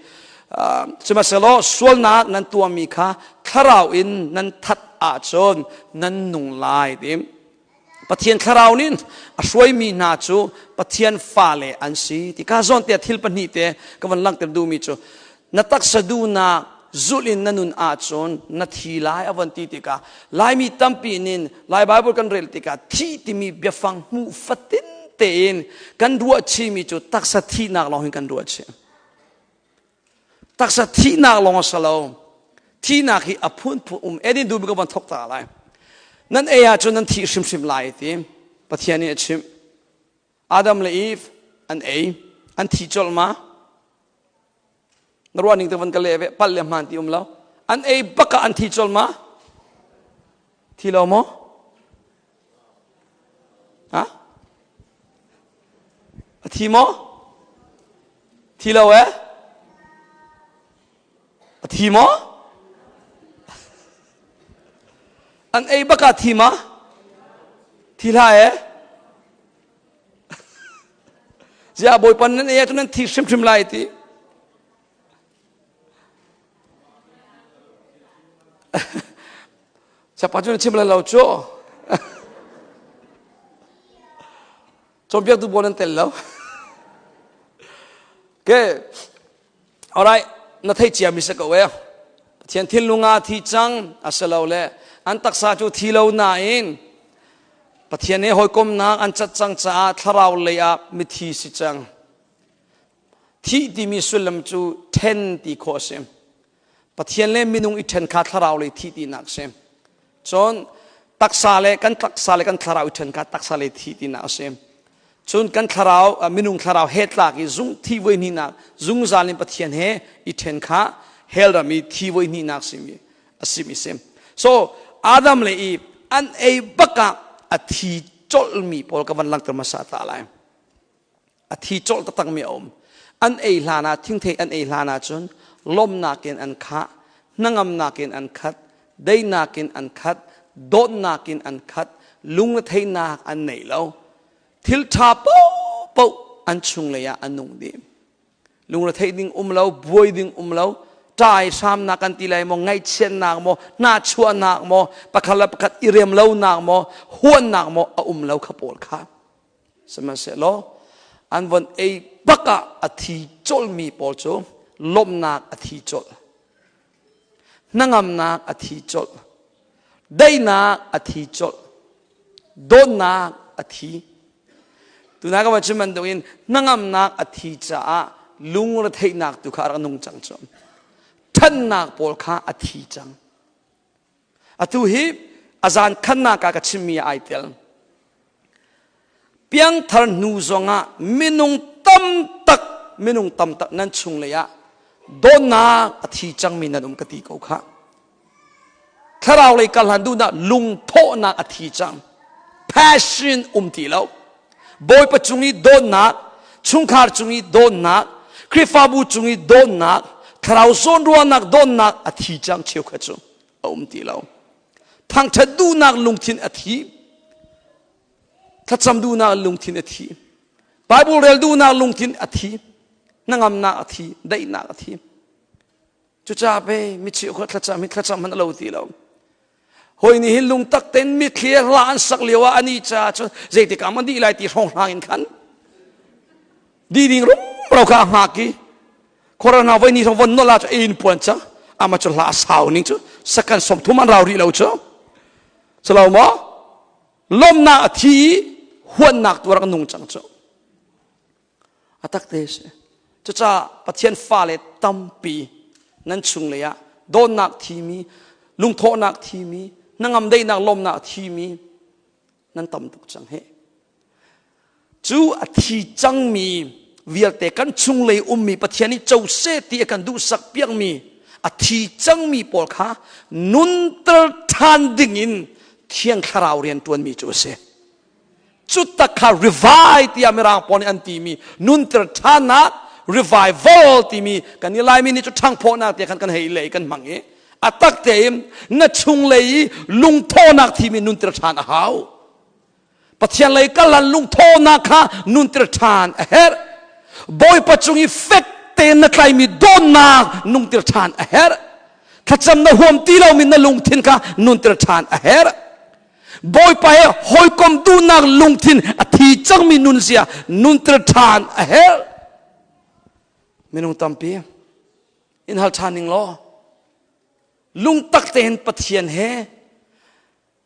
sihmanhsehlaw sualnak nan tuahmi kha thlarau in nan that ahcun nan nung lai ti Pathian thlarau nih a hruaimi hna cu Pathian fale an si ti ka zawn te thil pahnih te ka van langhter duhmi cu na taksa duhnak zulh in na nun ahcun na thi lai a von ti tikah Laimi tampi nin Lai Bible kan rel tikah thi timi biafang hmuh fatin tein kan ruah chihmi cu taksa thihnak lawng hin kan ruah chih. Taksa thihnak lawng a si lo. Thihnak hi a phunphun um. Edin duhmi ka van thok ta lai. Nan ei ahcun nan thi hrimhrim lai ti Pathian nih a chimh. Adam le Eve an ei. An thi colh ma? Na ruah ning te van ka leh ve palh le hmaan ti um lo. An ei bak ah an thi colh ma? Thi lo maw? Ha? A thi maw? Thi lo eh? A thi maw? An ei bak ah thi ma? Thi hlah eh? Ziah Bawipa nan ei ahcun nan thi hrimhrim lai ti. Siapa cu na chim lo cu. Cawnpiaktu pawl an tel lo. Okay. Alright, na thei cia mi si ko e. Pathian thinlung ah thi cang a si lo le an taksa cu thi lo nain Pathian he hawikomnak an cat cang caah thlarau lei ah mithi si cang. Thih timi sullam cu then ti khawh a si. Pathian le minung i ṭhen kha thlarau lei thih tinak a si. Cun taksa le kan taksa le kan thlarau i ṭhen kha taksa lei thih tinak a si. Cun kan thlarau minung thlarau he tlak i zung thi voi hnihnak zungzal in Pathian he i ṭhen kha hell ram i thi voi hnihnak simi a simi si. So Adam le Eve an ei bak ah a thi. colhmi pawl ka van langhter hmasa ta lai. A thi colh taktakmi a um. An ei hlan ah thingthei an ei hlan ahcun lawmnak in an khah, hnangamnak in an khat, deinak in an khat, dawtnak in an khat, lungretheihnak an nei lo. Thil ṭha paohpaoh an chunglei ah a nung dih. Lungretheih ding um lo, buai ding um lo, ṭai hramnak kan ti lai maw, ngaihchiatnak maw, hnahchuahnak maw, pakhat le pakhat i rem lonak maw, huannak maw a um lo kha pawl kha. Sihmanhsehlaw an von ei bak ah a thi colhmi pawl cu lawmhnak a thi colh. Hnangamnak a thi colh. Daihnak a thi colh. Dawtnak a thi. Tuna ka van chim bantukin hnangamnak a thi caah lungretheihnak tu kha a rak nung cang cu. Ṭhannak pawl kha a thi cang. Atu hi a zan khannak ah ka chimmi ah ai tel. Piangthar hnu zongah minung tam tak minung tam tak nan chung lei ah dawtnak a thi cangmi nan um ka ti ko kha. Thlarau lei kal hlan duhnak lungthawhnak a thi cang. Passion um ti lo. Bawipa cung i dawtnak, chungkhar cung i dawtnak, Khrihfabu cung i dawtnak, thlarau zawnruahnak dawtnak a thi cang cheukhat cu a um ti lo. Thangṭhat duhnak lungthin a thi. Thlacam duhnak lungthin a thi. Bible rel duhnak lungthin a thi. Hnangamnak a thi, daihnak a thi. Cucaah pe micheu kha thlacam hi thlacam hmanh a lo ti lo. Hawi nih hin lungtak tein mitthli hla an sak lio ah ani caah cun zeitik ah maw dih lai ti hrawnghrang in khan di ding rumro kha a hngak i corona voi ni von nola cu ein puan cang ama cu hla a sau ning cu second 30 an rau rih lo cu silo maw lomnak a thi i huannak tu rak nung cang cu A tak te si. Cucaah Pathian fale tampi nan chunglei ah dawtnak thimi, lungthawhnak thimi, hnangam daihnak lawmnak thimi nan tam tuk cang he. Cu a thi cangmi vialte kan chunglei ummi Pathian nih co seh ti a kan duhsak piakmi a thi cangmi pawl kha nunter ṭhan dingin Thiang Thlarau rian ṭuanmi cu a si. Cu tak kha revive tiah mirang pawl nih an timi nunter ṭhannak revival timi kan i Laimi nih cu ṭhangphawhnak tiah khan kan hei lei kan hmang i a tak tein na chunglei i lungthawhnak thimi nunter ṭhan a hau. Pathian lei kalan lungthawhnak kha nunter ṭhan a herh. Bawipa cung i fek tein na tlaimi dawtnak nungtir ṭhan a herh. Thlacam na huam ti lomi na lungthin kha nunter ṭhan a herh. Bawipa he hawikom duhnak lungthin a thi cangmi nunzia nunter ṭhan a herh. Minung tampi in hal ṭhan ning law lungtak tein Pathian he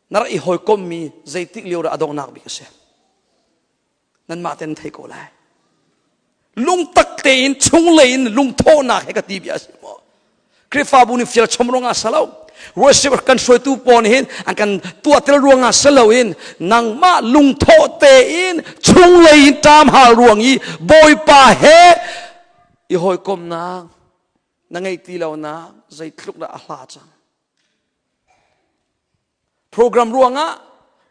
na rak i hawikommi zeitik lio dah a donghnak bik a si. Nanmah ten thei ko lai. Lungtak tein chunglei in lungthawhnak he ka ti bia a si maw? Khrihfabu nih fial chom ruangah sa lo. Worship kan hruaitu pawl nih hin an kan tuahter ruangah si loin nangmah lungthawh tein chunglei in ṭam hal ruang i Bawipa he i hawikomnak na ngeih ti lonak zeitluk dah a hla cang. Program ruangah,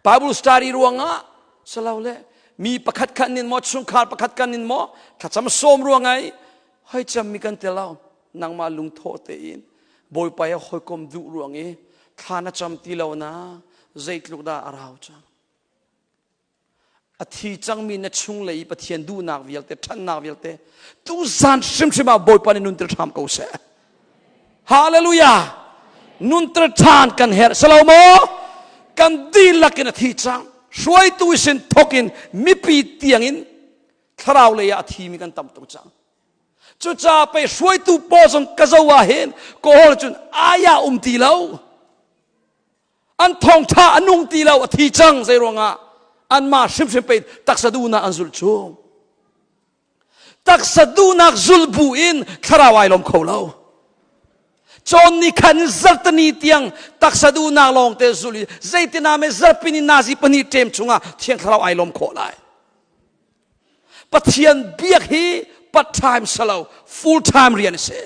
Bible study ruangah, silo le mi pakhat khat nin maw, chungkhar pakhat kan nin maw, thlacam sawm ruangah i hoi cam mi kan tel lo. Nangmah lungthawh tein Bawipa he hawikom duh ruang i thla na cam ti lo na zeitluk dah a rau cang. A thi cangmi na chunglei i Pathian duhnak vialte, ṭhatnak vialte tuzan hrimhrim ah Bawipa nih nunter hram ko seh. Hallelujah! Nunter ṭhan kan herh salo maw? Kan dihlak in a thi cang. Hruaitu sin thawk in mipi tiangin thlarau lei ah a thimi kan tam tuk cang. Cucaah pei hruaitu pawl zong ka zo ah hin kawl cun aya um ti lo. An thawngṭha a nung ti lo, a thi cang. Zei ruangah? Anmah hrimhrim pei taksa duhnak an zulh cu. Taksa duhnak zulh bu in thlarau ai lawm kho lo. Cawn ni khan zartani tiang taksa duhnak lawng te zulh i zeitinah me zarpini nazi pahnih ṭem chungah thiang thlarau ai lawm khawh lai. Pathian biak hi part time salo, full time rian a si.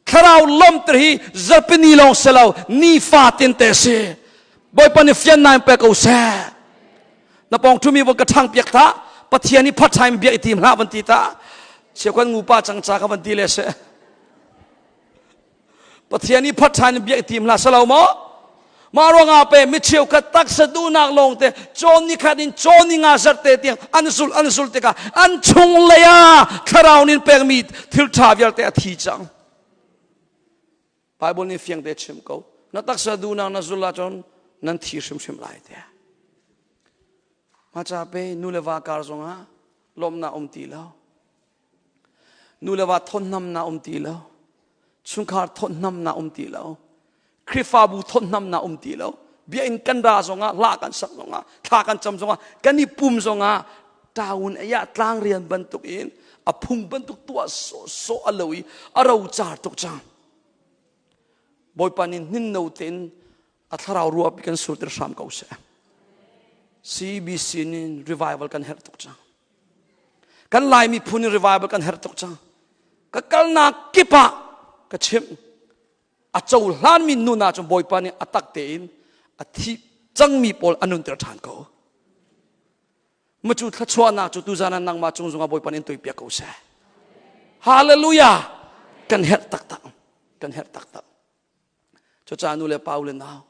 Thlarau lawmter hi zarpini lawng si lo, nifa tin te si. Bawipa nih fiannak in pe ko seh. Na pawng ṭhumi von ka ṭhang piak ta. Pathian i part time biak i tim hlah van ti ta. Cheukhat ngupa cang ca ka van ti le se. Pathian i part time biak i tim hlah salo maw? Mah ruangah pe mi cheukhat taksa duhnak lawng te cawn ni khat in cawn ni nga zar te tiang an zul an zul tikah an chung lei ah thlarau nin pekmi thil ṭha vialte a thi cang. Bible nih fiang te chim ko. Na taksa duhnak na zul ahcun nan thi hrimhrim lai tiah. Mah ca pe nu le va kar zongah lawmhnak um ti lo. Nu le va thawtnamnak um ti lo. Chungkhar thawtnamnak um ti lo. Khrihfabu thawtnamnak um ti lo. Bia in kan ra zongah, hla kan sak zongah, thla kan cam zongah, kan i pum zongah taun ayah tlang rian bantuk in a phung bantuk tuah sawhsawh a lo i a rocar tuk cang. Bawipa nih hninno tein a thlarau ruahpi kan surter hram ko seh. CBC nih revival kan herh tuk cang. Kan Lai miphun in revival kan herh tuk cang. Ka kalnak kip ah ka chimh. A cohlanmi nun ah cun Bawipa nih a tak tein a thi cangmi pawl a nunter ṭhan ko. Macu thluachuahnak cu tuzan ah nangmah cung zongah Bawipa nih in tuipiak ko seh. Hallelujah! Kan herh taktak. Kan herh taktak. Cucaah nu le pa u le nau,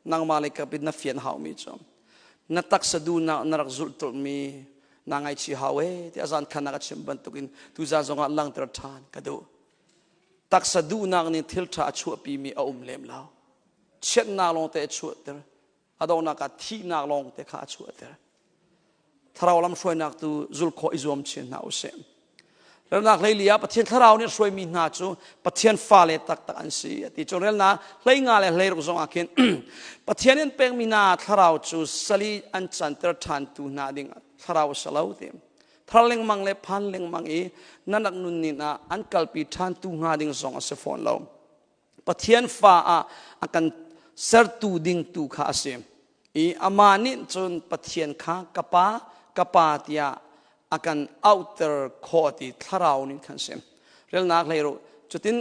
nangmah le kapit na fian haumi cu na taksa duhnak na rak zulh tulmi na ngaihchih hau e tiah zan khan a chim bantukin tuzan zongah langter ṭhan ka duh. Taksa duhnak nih thil ṭha a chuahpimi a um lem lo. Chiatnak lawngte a chuahter. A donghnak ah thihnak lawngte kha a chuahter. Thlarau lam hruainak tu zul khawh i zuam chin hna usih. Relnak hleili ah Pathian thlarau nih hruaimi hna cu Pathian fale taktak an si a ti. Cun relnak hleinga le hleiruk zong ah khin Pathian in pekmi hna thlarau cu sali an canter ṭhantu hna ding thlarau a si lo ti. Thar lengmang le phan lengmang i nan rak nunning ah an kalpi ṭhantu hnga ding zong a si fawn lo. Pathian fa ah a kan sertu ding tu kha a si. I amah nih cun Pathian kha ka pa, ka pa tiah a kan auhter khawh ti thlarau nih khan si. Relnak hlei ru. Cutin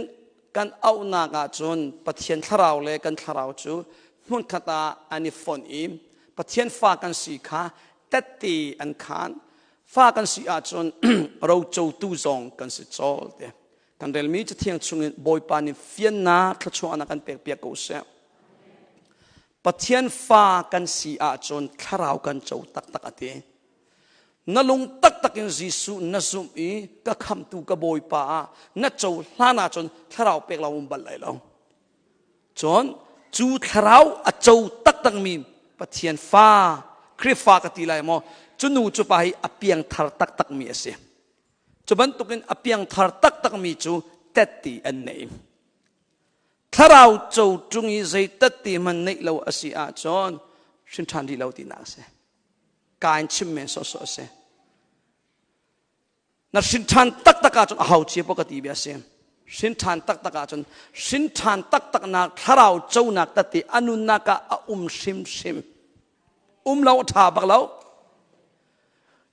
kan auhnak ah cun Pathian thlarau le kan thlarau cu hmunkhat ah an i fonh i Pathian fa kan si kha tette an khaan. Fa kan si ahcun rocotu zong kan si cawl te. Kan relmi Cathiang chungin Bawipa nih fiannak thluachuahnak kan pekpiak ko seh. Pathian fa kan si ahcun thlarau kan co taktak a ti. Na lung taktak in Jesuh na zumh i ka khamtu ka Bawipa ah na co hlan ahcun thlarau pek lo um bal lai lo. Cun cu thlarau a co taktakmi Pathian fa, Khrihfa ka ti lai maw, cu nu cu pa hi a piangthar taktakmi a si. Cu bantukin a piangthar taktakmi cu tetti an nei. Thlarau co ṭung i zei tetti hmanh neih lo a si ahcun hrin ṭhan rih lo tinak a si. Ka in chim men sawhsawh a si. Na hrin ṭhan taktak ahcun a hau cia pawh ka ti bia a si. Hrin ṭhan taktak ahcun hrin ṭhan taktaknak thlarau conak tette a nunnak ah a um hrimhrim. Um lo a ṭha bak lo.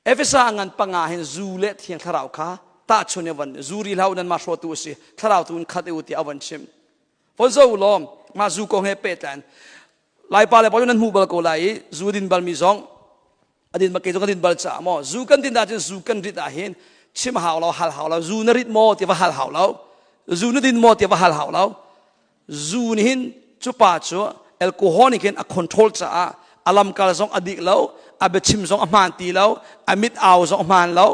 Efesa ngan panga hin zu le thiang thlarau kha tahchun i van zu ri hlah nan mah hrawtu a si thlarau tu in khat u tiah a van chim von zo law mah zu kong he pehtlain laipa le pa nan hmu bal ko lai i zu din bal mi zong a din ke zong a din bal ca maw zu kan din ahcun zu kan rit ah hin chim hau lo hal hau lo zu na rit maw ti va hal hau lo zu na din maw ti va hal hau lo Zu nih hin cu pa cu alcohol nih khin a control caah a lamkal zong a dik lo, a biachim zong a hmaan ti lo, a mit au zong a hmaan lo.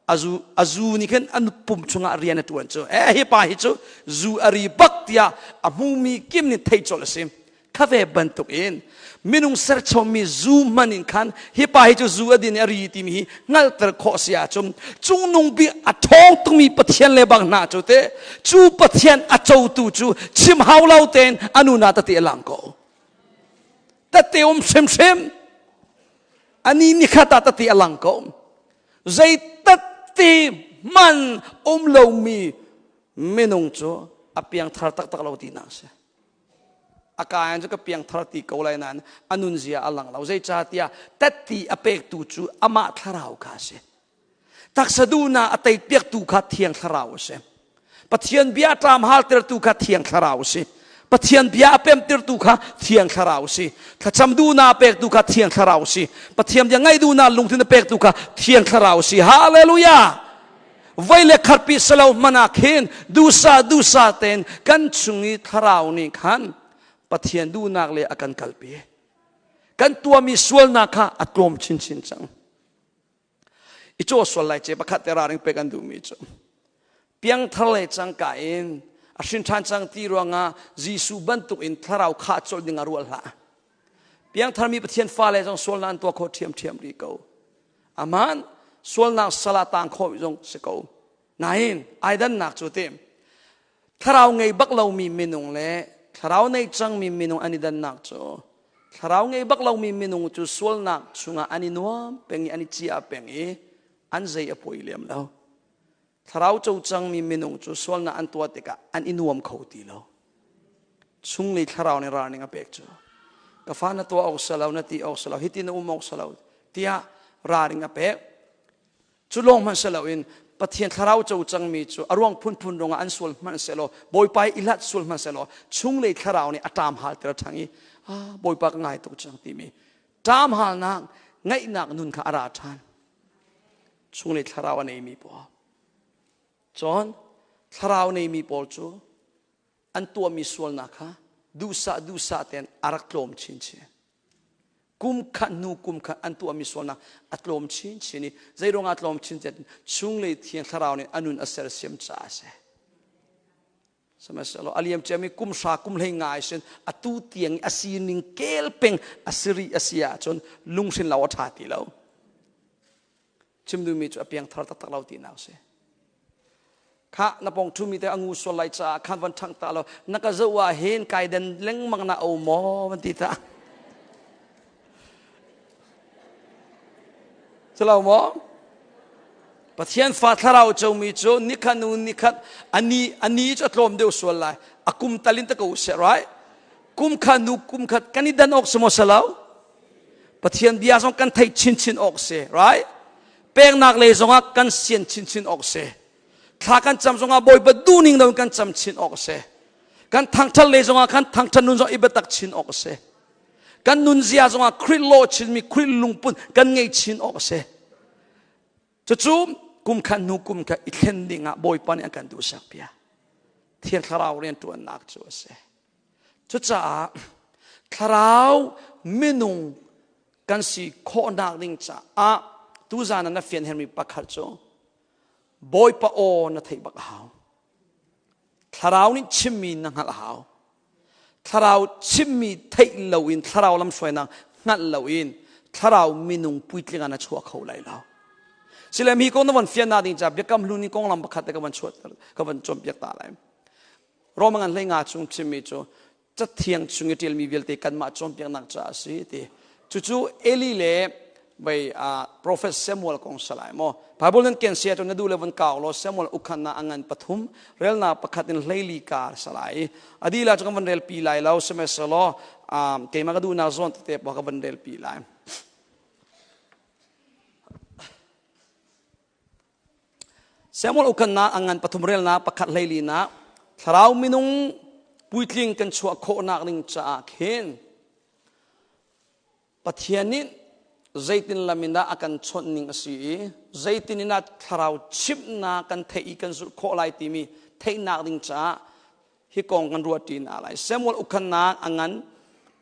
A zu, a zu nih khin an pum chungah rian a ṭuan cu. Eh, hi pa hi cu zu a ri bak tiah a hmumi kim nih theih colh a si. Kha ve bantuk in minung serchommi zu hman in khan hi pa hi cu zu a din i a ri timi hi hngalhter khawh si ahcun cungnung bik a ṭhawng tukmi Pathian le bang hna cu te cu Pathian a cotu cu chim hau lo tein a nu na tete a lang ko tete um hrimhrim ani nikhat ah tete a lang ko zei tete man um lomi minung cu a piangthar taktak lo tinak si A ka in cu ka piangthar ti ko lai nain a nunzia a lang lo. Zeicahtiah tetti a pektu cu amah thlarau kha a si. Taksa duhnak a teipiaktu kha Thiang Thlarau a si. Pathian bia ṭam haltertu kha Thiang Thlarau a si. Pathian bia a pemtirtu kha Thiang Thlarau si. Thlacam duhnak a pektu kha Thiang Thlarau si. Pathian bia ngaih duhnak lungthin a pektu kha Thiang Thlarau si. Hallelujah! Voi le khat pi salo hmanh ah khin dusa dusa tein kan chung i thlarau nih khan Pathian duhnak le a kan kalpi. Kan tuahmi sualnak kha a tlawm chinchin cang. I caw sual lai ce pakhat te ralring pek an duhmi cu piangthar le cangka in a hrin ṭhan cang ti ruangah Jesuh bantuk in thlarau khah colh ding ah ruah hlah. Piangtharmi Pathian fale zong sualnak an tuah khawh ṭhiamṭhiam rih ko. Aman sualnak sal ah tang khawh zong si ko. Nain ai dannak cu ti thlarau ngei bak lomi minung le thlarau nei cangmi minung an i dannak cu thlarau ngei bak lomi minung cu sualnak chungah an i nuam peng i an i cia peng i an zei a poi lem lo. Thlarau co cangmi minung cu sualnak an tuah tikah an i nuam kho ti lo. Chunglei thlarau nih ralring a pek cu ka fa na tuah awk si lo, na ti awk si lo, hitin na um awk si lo tiah ralring a pek. Cu lawng hmanh si loin Pathian thlarau co cangmi cu a ruang phunphun ruangah an sual hmanh sehlaw Bawipa i hlat sual hmanh sehlaw chunglei thlarau nih a ṭam halter ṭhang i ah Bawipa ka ngai tuk cang timi ṭam halnak ngaihnak nun kha a ra ṭhan. Chunglei thlarau a neimi pawl. Cun thlarau neimi pawl cu an tuahmi sualnak kha duhsah duhsah tein a rak tlawm chinchin. Kum khat hnu kum khat an tuahmi sualnak a tlawm chinchin i zeiruang ah tlawm chinchin chunglei thiang thlarau nih a nun a sersiam caah a si. Sihmanhsehlaw a liam ciami kum hra kum hlei nga sin atu tiang i a sining kel peng a si rih a si ahcun lunghrin lo a ṭha ti lo. Chim duhmi cu a piangthar taktak lo tinak a si. Kha na pong ṭhumi te a ngu sual lai caah khan van ṭhangh ta lo na ka zoh ah hin kai den lengmang na o maw van ti ta. Culo maw? Pathian fa thlarau comi cu nikhat nu nikhat ani ani cu a tlawm deuh sual lai. A kum talin ta ko seh right? Kum kha nu kum khat kan i dan awk si maw si lo? Pathian bia zong kan theih chinchin awk si, right? Peknak lei zongah kan sian chinchin awk si. Thla kan cam zongah Bawipa duhning lo kan cam chin awk si. Kan thangṭhat lei zongah kan thangṭhat nun zong i biatak chin awk si. Kan nunzia zongah Khrih law chinmi Khrih lungput kan ngei chin awk a si. Cucu kum khat hnu kum khat i thlen ding ah Bawipa nih a kan duhsak piak. Thiang Thlarau rianṭuannak cu a si. Cucaah thlarau minung kan si khawhnak ding caah tuzan ah na fian hermi pakhat cu Bawipa aw na theih bak a hau. Thlarau nih chimmi na hngalh a hau. Thlarau chimmi theih loin thlarau lamhruainak hngalh loin thlarau minung puitling ah na chuah kho lai lo. Sile mi kong na von fiannak ding caah biakam hlun in konglam pakhat te ka van chuah ka van cawnpiak ta lai. Roma ngan hlei nga chung chimmi cu cathiang chung i ṭialmi vialte kanmah cawnpiaknak caah a si ti. Cucu Eli le vei prophet Samuel kong salai maw Bible nan ken sia cu na duh le von kau law Samuel ukhan na angan pathum relna pakhat in hleili kar salai adi la cu kan van rel pi lai lo sihmanhsehlaw keimah ka duhnak zawn tete pa ka van rel pi lai. Samuel ukhannak a ngan pathum relnak pakhat hleili nak thlarau minung puitling kan chuah khawhnak ding caah khin Pathian nih zeitin lam in dah a kan chawnh ning a si i zeitin in dah thlarau chimhnak kan theih i kan zulh khawh lai timi theihnak ding caah hi kong kan ruah ṭi hna lai. Samuel ukhannak a ngan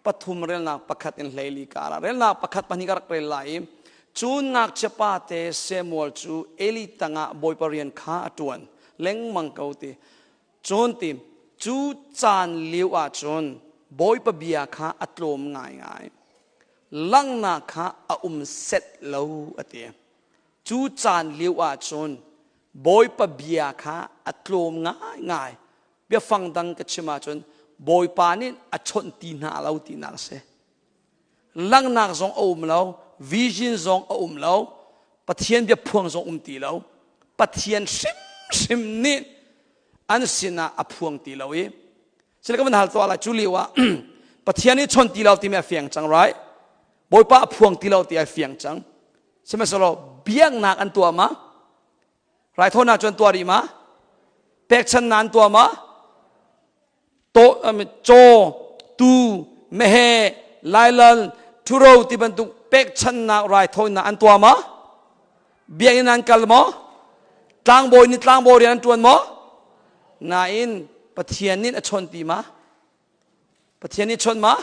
pathum relnak pakhat in hleili kar ah relnak pakhat pahnih ka rak rel lai i cun ngakchia pate Samuel cu Eli tangah Bawipa rian kha a ṭuan lengmang ko ti. Cun ti cu caan lio ah cun Bawipa bia kha a tlawm ngaingai. Langhnak kha a um set lo a ti. Cu caan lio ah cun Bawipa bia kha a tlawm ngaingai. Biafang dang ka chim ahcun Bawipa nih a chawnh ti hna lo tinak a si. Langhnak zong a um lo, vision zong a um lo, Pathian biaphuang zong um ti lo. Pathian hrimhrim nih an sinah a phuang ti lo i sila ka van hal tuah lai cu lio ah Pathian nih chawnh ti lo timi a fiang cang right? Bawipa a phuang ti lo ti a fiang cang. Sihmanhsehlaw biaknak an tuah ma? Raithawinak cu an tuah rih ma? Pekchannak an tuah ma? Caw, tuu, meheh, lailal, ṭhuro ti bantuk pekchanhnak raithawinak an tuah maw? Biakinn an kal maw? Tlangbawi nih tlangbawi rian an ṭuan maw? Nain Pathian nih a chawnh ti ma? Pathian nih chawnh ma?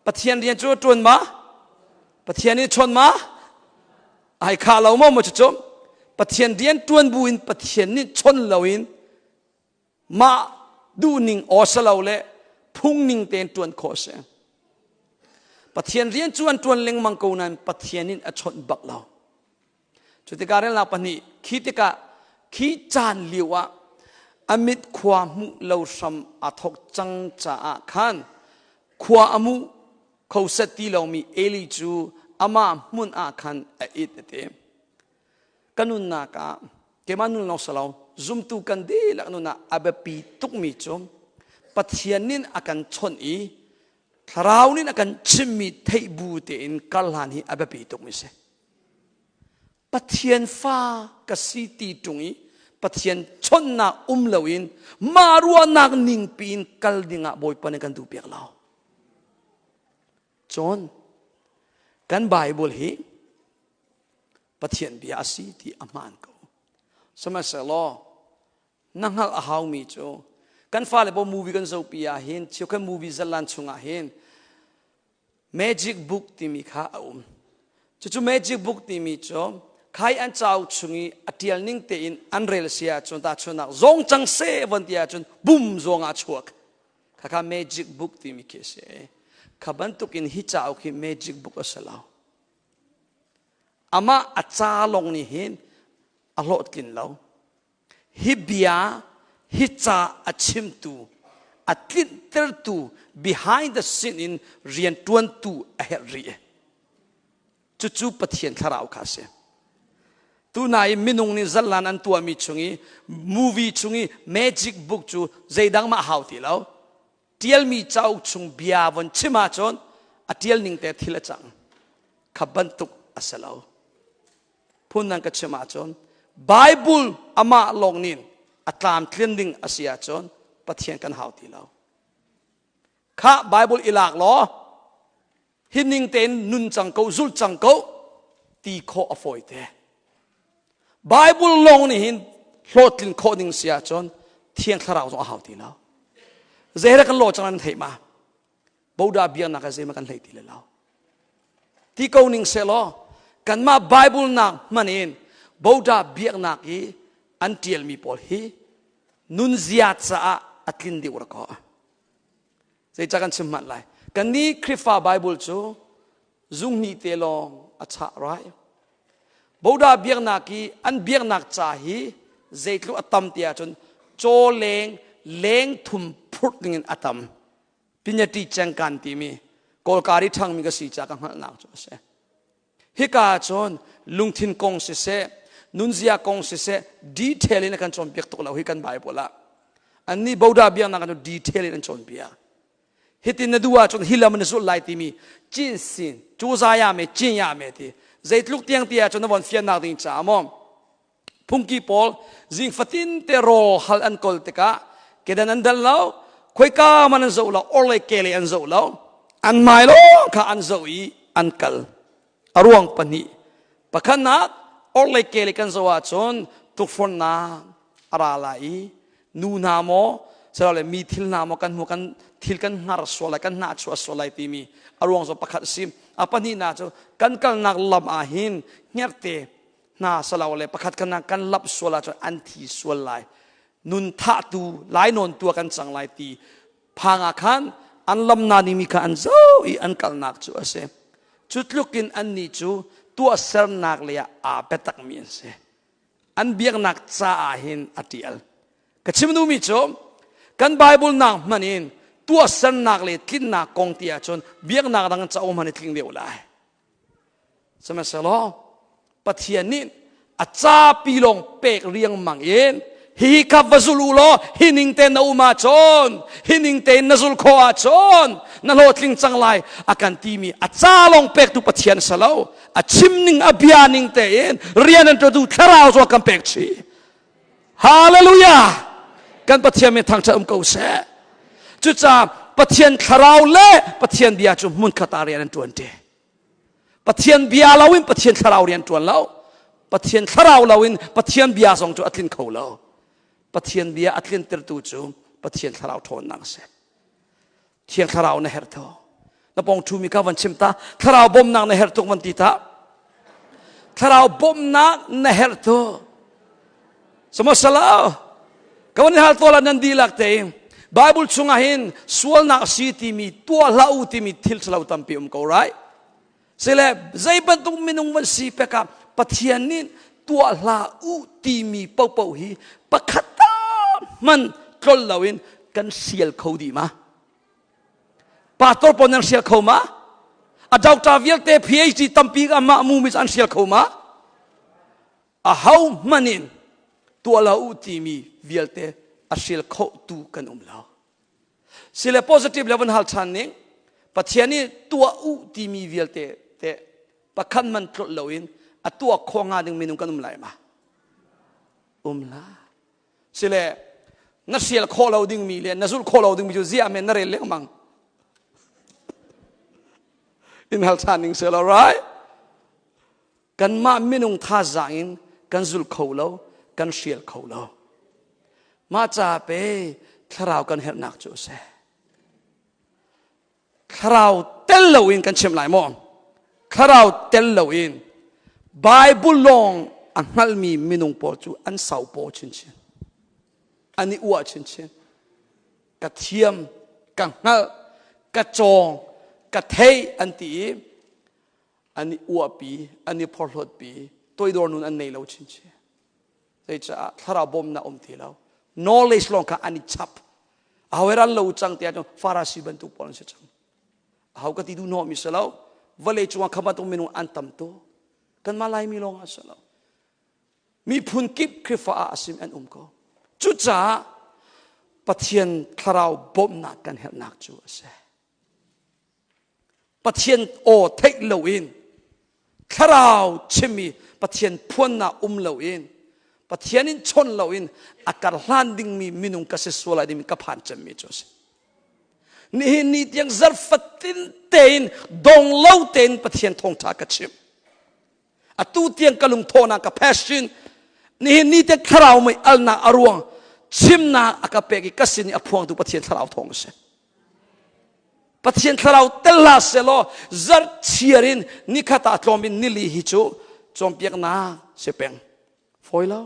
Pathian rian cu a ṭuan ma? Pathian nih chawnh ma? Ai khah lo maw maw cucu? Pathian rian ṭuan bu in Pathian nih chawnh loin mah duhning aw si lo le phungning tein ṭuan khawh a si. Pathian rian cu an ṭuan lengmang ko nain Pathian in a chawnh bak lo. Cu tikah relnak pahnih khi tikah khi caan lio ah a mit khua hmuh lo hram a thawk cang caah khan khua a muh kho set ti lomi Eli cu amah hmun ah khan a it a ti. Ka nunnak ah keimah nun lawng si lo zumtu kan dihlak nun ah a biapi tukmi cu Pathian nih a kan chawnh i thlarau nih a kan chimmi theih bu tein kal hlan hi a biapi tukmi si. Pathian fa ka si ti ṭung i Pathian chawnhnak um loin mah ruahnak ning piin kal dingah Bawipa nih kan duhpiak lo. Cun kan Bible hi Pathian bia a si ti a hmaan ko. Sihmanhsehlaw na hngalh a haumi cu kan fale pawl movie kan zohpi ah hin cheukhat movie zalan chungah hin magic book timi kha a um. Cucu magic book timi cu khai an cauk chung i a ṭial ning tein an rel si ahcun tahchunhnak zawng cang seh von ti ahcun bum zawng ah chuak. Khakha magic book timi khi a si. Kha bantukin hi cauk hi magic book a si lo. Amah a ca lawng nih hin a hlawhtlin lo. Hi bia, hi ca a chimtu, a tlinhtertu, behind the scene in rianṭuantu a herh rih. Cucu Pathian thlarau kha a si. Tuna i minung nih zallan an tuahmi chung i movie chung i magic book cu zeidang mah hau ti lo. Ṭialmi cauk chung bia von chim ahcun a ṭial ning te thil a cang. Kha bantuk a si lo. Phun nan ka chim ahcun Bible amah lawng nih a tlamtlin ding a si ahcun Pathian kan hau ti lo. Kha Bible i lak law hi ning tein nun cang ko zul cang ko ti khawh a fawi te. Bible lawng nih hin hlawhtlin khawh ding si ahcun Thiang Thlarau zong a hau ti lo. Zei kan law cang nan theih ma? Boda biaknak ah zeihmanh kan hlei ti le lo. Ti ko ning sehlaw kanmah Bible nak hman in Boda biaknak i an ṭialmi pawl hi nunzia caah a tlin deuh ra ko. Zeicah kan chim hmanh lai? Kannih Khrihfa Bible cu zunghnih te lawng a chah rai. Boda biaknak i an biaknak ca hi zeitluk a tam ti ahcun caw leng leng thum phurh dingin a tam. Pinyati Cengkan timi Kawlkar i ṭhangmi ka si ca ka hngalhnak cu a si. Hika ah cun lungthin kong siseh, nunzia kong siseh, detail in a kan cawnpiak tuk lo hi kan Bible ah. Annih Boda biaknak cu detail in an cawnpiak. Hitin na duh ahcun hi lam na zulh lai timi cin sin, cu zaya me, cin ya me ti. Zeitluk tiang ti ahcun na von fiannak ding caah maw Phungki pawl zing fatin te rawl hal an kawl tikah kedan an dal lo, khoika man an zoh lo, orlei kelei an zoh lo, an hmai lawng kha an zoh i an kal. A ruang pahnih. Pakhatnak, orlei kelei kan zoh ahcun tukforhnak a ra lai i nu hna maw silole mi thil hna maw kan hmu kan thil kan hngar sual lai kan hnah chuah sual lai timi a ruang cu pakhat a si. A pahnihnak cu kan kalnak lam ah hin hngerhte hna salo le pakhat kan kan lap sual ahcun an thi sual lai nun thahtu lainawn tu kan cang lai ti phang ah khan an lam na mi kha an zo i an kalnak cu a si cu tluk in an nih cu tuahsernak lei ah aa biatak mi an si an biaknak caah hin a tial ka chim duhmi cu kan Bible nak hman in tuahsernak le tlinnak kong ti ahcun biaknak dang cauk hman i tling deuh lai Sihmanhsehlaw Pathian nih a capi lawng pek riangmang in hihi kha va zul u law hi ning tein na um ahcun hi ning tein na zul khawh ahcun na hlawhtling cang lai a kan timi a ca lawng pektu Pathian si lo a chim ning a bia ning tein rian an ṭuantu thlarau cu a kan pek chih Hallelujah! Kan Pathian min thangṭhat um ko seh. Cucaah Pathian thlarau le Pathian bia cu hmunkhat ah rian an ṭuan ṭi. Pathian bia loin Pathian thlarau rian ṭuan lo. Pathian thlarau loin Pathian bia zong cu a tlin kho lo. Pathian bia a tlintertu cu Pathian thlarau ṭhawnnak a si. Thiang thlarau na herh tho. Na pong ṭhumi kha van chim ta. Thlarau bawmnak na herh tuk van ti ta. Thlarau bawmnak na herh tuk. Samasalo. Ka van hal tola nan dihlak te. Bible chungah hin sualnak si timi tuah hlah u timi thil ṭhalo tampi um ko right? Sile zei bantuk minung van si pekah Pathian nih tuah hlah u timi paohpaoh hi pakhat hman tlol loin kan sial kho dih ma? Pastor pawl nan hrial kho ma? A doctor vialte PhD tampi amah mu mi an hrial kho ma? A ho hmanh in tuah lo u timi vialte a hrial kho tu kan um lo. Sile positive le van hal ṭhan ning Pathian nih tuah u timi vialte te pakhat man tlolh loin a tuah kho hnga ding minung kan um lai ma? Um la. Sile na hrial khawh lo dingmi le na zulh khawh lo dingmi cu ziah men na rel lengmang. In hal ṭhan ning selaw right? Kanmah minung thazaang in kan zul kho lo, kan hrial kho lo. Mah ca pe thlarau kan herhnak cu a si. Thlarau tel loin kan chim lai maw? Thlarau tel loin Bible lawng a hngalmi minung pawl cu an sau paw chinchin. An i uah chinchin. Ka thiam, ka hngalh, ka cawng, ka thei an ti i an i uahpi, an i phorhlawtpi, toidor nun an nei lo chinchin. Zeicaah thlarau bawmnak um ti lo. Knowledge lawng kha an i chap. Aho ran lo cang tiah cun Farasi bantuk pawl an si cang. Aho ka ti duh hnawhmi si lo. Vawlei cungah kha bantuk minung an tam tu. Kanmah Laimi lawng ah si lo. Miphun kip Khrihfa ah a sim an um ko. Cucaah Pathian thlarau bawmhnak kan herhnak cu a si. Pathian aw theih loin thlarau chimmi Pathian phuannak um loin Pathian in chon loin a kar hlan dingmi minung ka si sual lai dingmi ka phan cemmi cu a si. Nihin ni tiang zarfatin tein dong lo tein Pathian thawngṭha ka chim. Atu tiang ka lungthawhnak ka passion nihin ni tiang thlarau mei alnak a ruang chimnak a ka pek i ka sin i a phuangtu Pathian thlarau thawng a si. Pathian thlarau tel hlah selaw zarh chiar in nikhat ah tlawm in nili hi cu cawnpiaknak si peng. Fawi lo.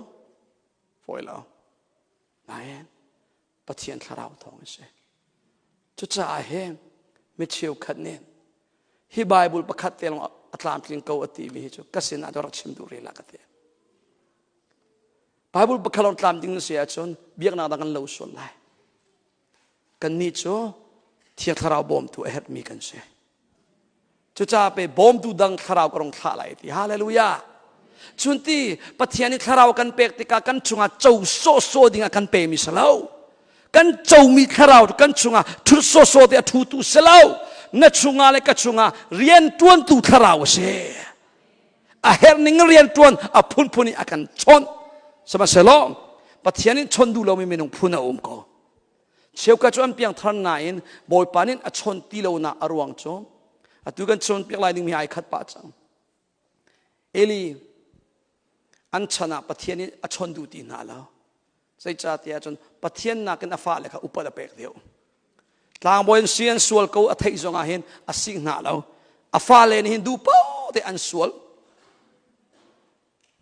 Fawi lo. Nain Pathian thlarau thawng a si. Cucaah hi mi cheukhat nih hi Bible pakhat te lawng a tlamtling ko a timi hi cu ka sinah rak chim duh rih lah ka ti. Bible pakhat lawng tlam ding na si ahcun biaknak dang kan lo sual lai. Kannih cu Thiang Thlarau bawmtu a herhmi kan si. Cucaah pe bawmtu dang thlarau ka rong thlah lai ti. Hallelujah. Cun ti Pathian i thlarau kan pek tikah kan chungah co sawhsawh ding ah kan pemi si lo. Kan comi thlarau kan chungah ṭhut sawhsawh te a ṭhutu si lo. Na chungah le ka chungah rian ṭuantu thlarau a si. A herh ning rian ṭuan a phunphun in a kan chawnh. Sihmanhsehlaw Pathian in chawnh duh lomi minung phun a um ko. Cheukhat cu an piangthar nain Bawipa nih a chawnh ti lonak a ruang cu atu kan chawnpiak lai dingmi ai khat pah cang. Eli an chan ah Pathian nih a chawn duh ti hna lo. Zeicahtiah cun Pathian nakin a fale kha upat a pek deuh. Tlangbawi an si an sual ko a theih zongah hin a sik hna lo. A fale nih hin duh paoh te an sual.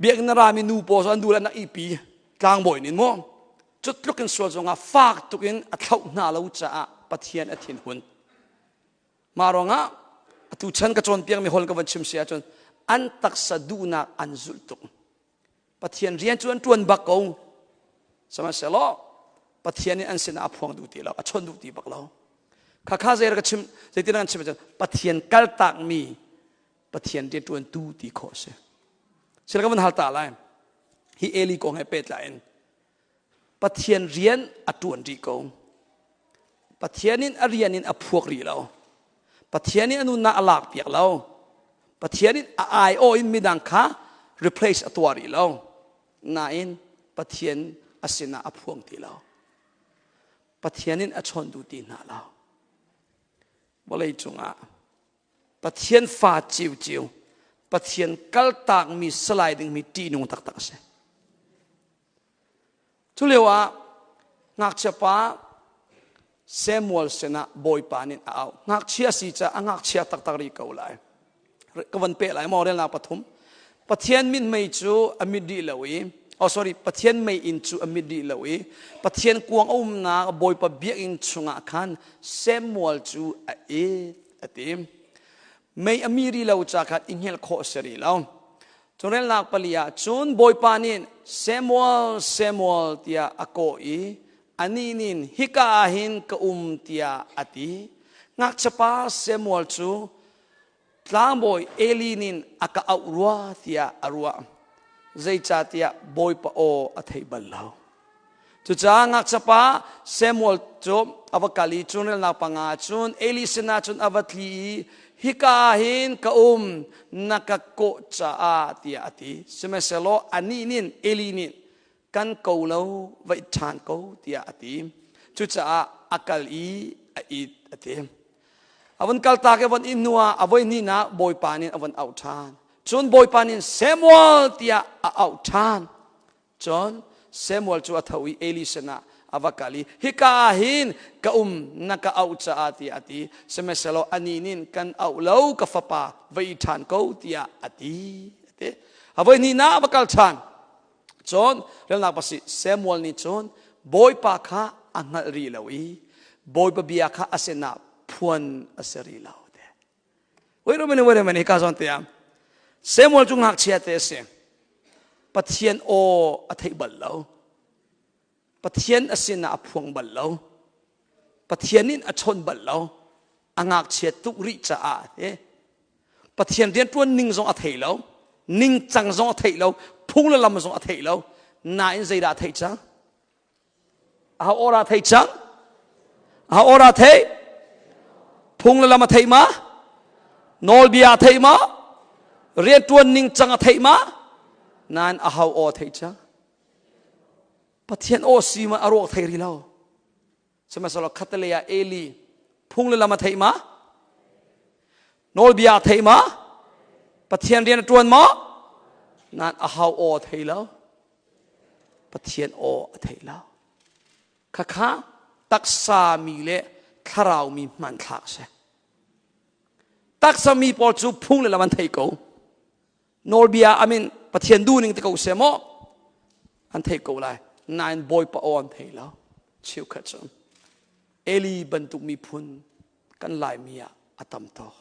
Biakinn a rami nu pawl an duh le an ihpi tlangbawi nih maw cu tluk in sual zongah fak tuk in a thlauh hna lo caah Pathian a thinhun. Mah ruangah atu chan ka cawnpiakmi hol ka van chim si ahcun an taksa duhnak an zulh tuk. Pathian rian cu an ṭuan bak ko. Sihmanhsehlaw Pathian nih an sinah a phuang duh ti lo, a chawn duh ti bak lo. Khakha zei ka chim, zeitin kan chim ahcun Pathian kaltakmi Pathian rianṭuantu ti khawh a si. Sila ka van hal ta lai. Hi Eli kong he pehtlai in Pathian rian a ṭuan rih ko. Pathian in a rian in a phuak rih lo. Pathian in a nunnak a lak piak lo. Pathian in a aiawh in midang kha replace a tuah rih lo. Nain Pathian a sinah a phuang ti lo. Pathian in a chawn duh ti hna lo. Vawlei cungah Pathian fa ciuciu, Pathian kaltakmi salai dingmi ṭihnung taktak a si. Cu lio ah ngakchia pa Samuel sinah Bawipa nih a auh. Ngakchia si caah a ngakchia taktak rih ko lai. Ka van peh lai maw relnak pathum. Pathian mithmai cu a mit rih lo i oh sorry Pathian mei inn cu a mit rih lo i Pathian kuang a umnak Bawipa biakinn chungah khan Samuel cu a it a ti. Mei a mi rih lo ca khan i hngelh khawh a si rih lo. Cungrelnak pali ah cun Bawipa nih Samuel Samuel tiah a kawh i anih nih hika ah hin ka um tiah a ti. Ngakchiapa Samuel cu tlangbawi Eli nih a ka auh rua tiah a ruah. Zeicahtiah Bawipa aw a thei bal lo. Cucaah ngakchiapa Samuel cu a va kal i cungrelnak panga cun Eli sinah cun a va tli i hika ah hin ka um na ka kawh caah tiah a ti. Sihmanhsehlaw anih nih Eli nih kan ko lo va it ṭhan ko tiah a ti. Cucaah a kal i a it a ti. A vun kaltak i a von inn hnuah a voi hnihnak Bawipa nih a von auh ṭhan. Cun Bawipa nih Samuel tiah a auh ṭhan. Cun Samuel cu a tho i Eli sinah a va kal i hika ah hin ka um na ka auh caah tiah a ti. Sihmanhsehlaw anih nih kan auh lo ka fapa va i ṭhan ko tiah a ti. A ti. A voi hnihnak a va kal ṭhan. Cun relnak pasi Samuel nih cun Bawipa kha a hngalh rih lo i Bawipa bia kha a sinah phuan a si rih lo. Wait a minute, wait a minute, ka zawn te ah. Samuel cu ngakchia te a si. Pathian aw a theih bal lo. Pathian a sin ah a phuang bal lo. Pathian in a chawn bal lo. A ngakchia tuk rih caah eh. Pathian rianṭuan ning zong a thei lo. Ningcang zong a thei lo. Phung le lam zong a thei lo. Nain zeidah a theih cang? Aho ora thei cang? Aho ora thei? Phung le lam a thei ma? Nawlbia a thei ma? Rianṭuan ning cang a thei ma? Nain aho aw thei cang? Pathian aw si ma a ruak thei ri lo. Sihmanhsehlaw khatalei ah Eli phung le lam a thei ma? Nawlbia a thei ma? Pathian rian a ṭuan ma? Nain aho aw thei lo. Pathian aw a thei lo. Khakha taksa mi le thlarau mi hmanthlak a si. Taksa mi pawl cu phung le lam an thei ko. Nawlbia amin Pathian duhning te ko seh maw an thei ko lai. Nain Bawipa aw an thei lo. Cheukhat cu Eli bantuk miphun kan Laimi ah a tam tuk.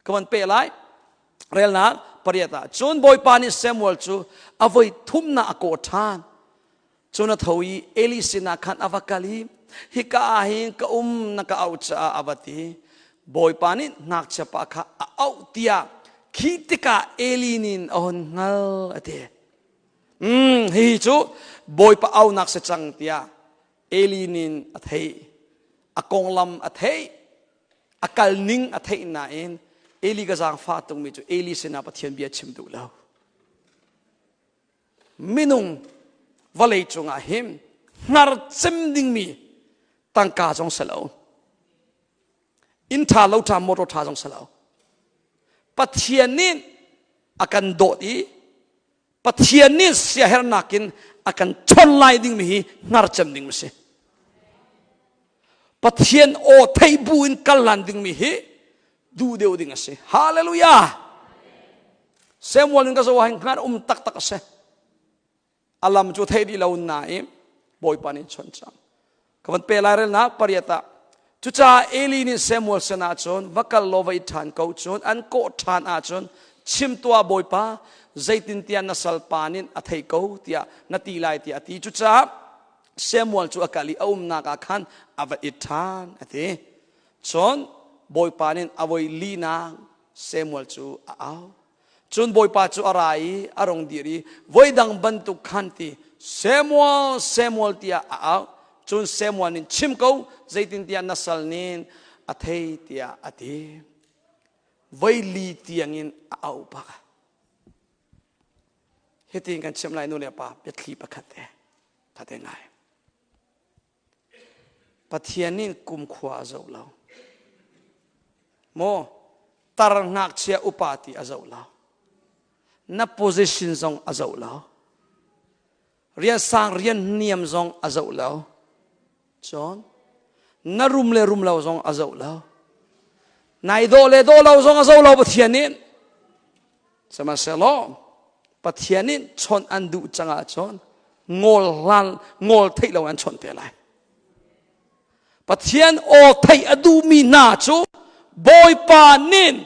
Ka van peh lai. Relnak pariat ah cun Bawipa nih Samuel cu a voi thumnak a kawh ṭhan. Cun a tho i Eli sinah khan a va kal i hika ah hin ka um na ka auh caah a va ti. Bawipa nih ngakchiapa kha a auh tiah khi tikah Eli nih a hun hngal a ti. Hihi cu Bawipa aunak si cang tiah Eli nih a theih. A konglam a theih. A kal ning a theih nain Eli ka zaangfah tungmi cu Eli sinah Pathian bia chim duh lo. Minung vawlei cungah hin hngar cem dingmi tangka zong si lo. Inn ṭha lo ṭha motor ṭha zong si lo. Pathian nih a kan dawt i Pathian nih siahernak in a kan chon lai dingmi hi hngar cem ding a si. Pathian aw theih bu in kal lan dingmi hi duh deuh ding a si. Hallelujah! Samuel in ka zoh ah hin hngar um taktak a si. A lam cu thei dih lo nain Bawipa nih chon cang. Ka van pe lai relnak pariat ah cucaah Eli nih Samuel sinah cun va kal law va i ṭhan ko cun an kawh ṭhan ahcun chim tuah Bawipa zeitintiah na salpa nih a thei ko tiah na ti lai tiah a ti cucaah Samuel cu a kal i a umnak ah khan a va i ṭhan a ti cun Bawipa nih a voi linak Samuel cu a au Cun Bawipa cu a ra i a rung dir i voidang bantuk khan ti Samuel, Samuel tiah a auh. Cun Samuel nih chim ko, zeitintiah na sal nih a thei tiah a ti. Voi li tiangin a auh bak. Hitin kan chim lai nu le pa biathli pakhat te. Thate ngai. Pathian nih kumkhua a zoh lo. Maw tar ngakchia upa ti a zoh lo. Na position zong a zoh lo. Rian sang rian niam zong a zoh lo. Cun na rum le rum lo zong a zoh lo. Nai dawh le dawh lo zong a zoh lo Pathian nih. Sihmanhsehlaw Pathian nih chawnh an duh cang ahcun ngawl hlan ngawl theih lo an chawnh te lai. Pathian aw theih a duhmi hna cu Bawipa nih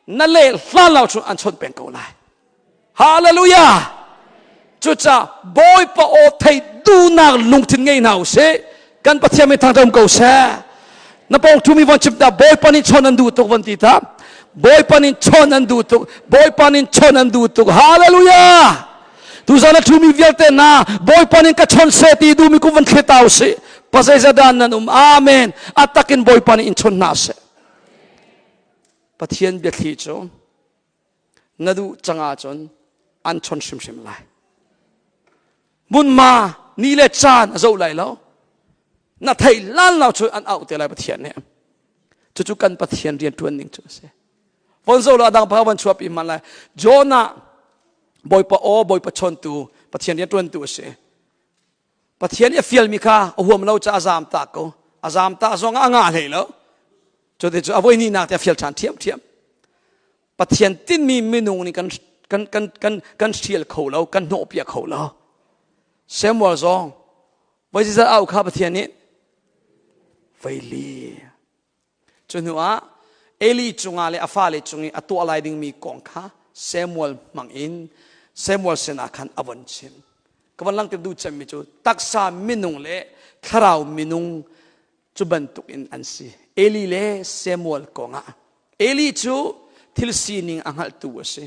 na leh hlan lo cu an chawnh peng ko lai. Hallelujah! Cucaah Bawipa aw theih duhnak lungthin ngei hna usih. Kan Pathian min thangṭhat um ko seh. Na pawng ṭhumi von chim ta Bawipa nih chawn an duh tuk von ti ta. Bawipa nih chawn an duh tuk. Bawipa nih chawn an duh tuk. Hallelujah! Tuzan a ṭhumi vialte hna Bawipa nih ka chawn seh ti duhmi kum van thli ta usih. Pazeizadah nan um. Amen. A takin Bawipa nih in chawn hna seh. Pathian biathli cu na duh cang ahcun an chon hrimhrim lai hmunhma ni le caan a zoh lai lo na theih lan lo cu an auh te lai pathian nih cucu kan pathian rian ṭuan ning cu a si von zo lo adang pa van chuapi man lai Jonah bawipa aw bawipa chontu pathian rian ṭuantu a si Pathian i a fialmi kha a huam lo caah a zaam tak ko. A zaam tak zong ah a ngah hlei lo. Cuti cu a voi hnihnak te a fial ṭhan ṭhiamṭhiam. Pathian tinhmi minung nih kan kan kan kan kan hrial kho lo, kan hnawhpiak kho lo. Samuel zong voi zizat au kha Pathian nih voi li. Cu hnuah Eli cungah le a fale cung i a tuah lai dingmi kong kha Samuel hmang in Samuel sinah khan a von chim. Ka von langhter duh cemmi cu taksa minung le thlarau minung cu bantuk in an si. Eli le Samuel kongah Eli cu thil sining a hngalhtu a si.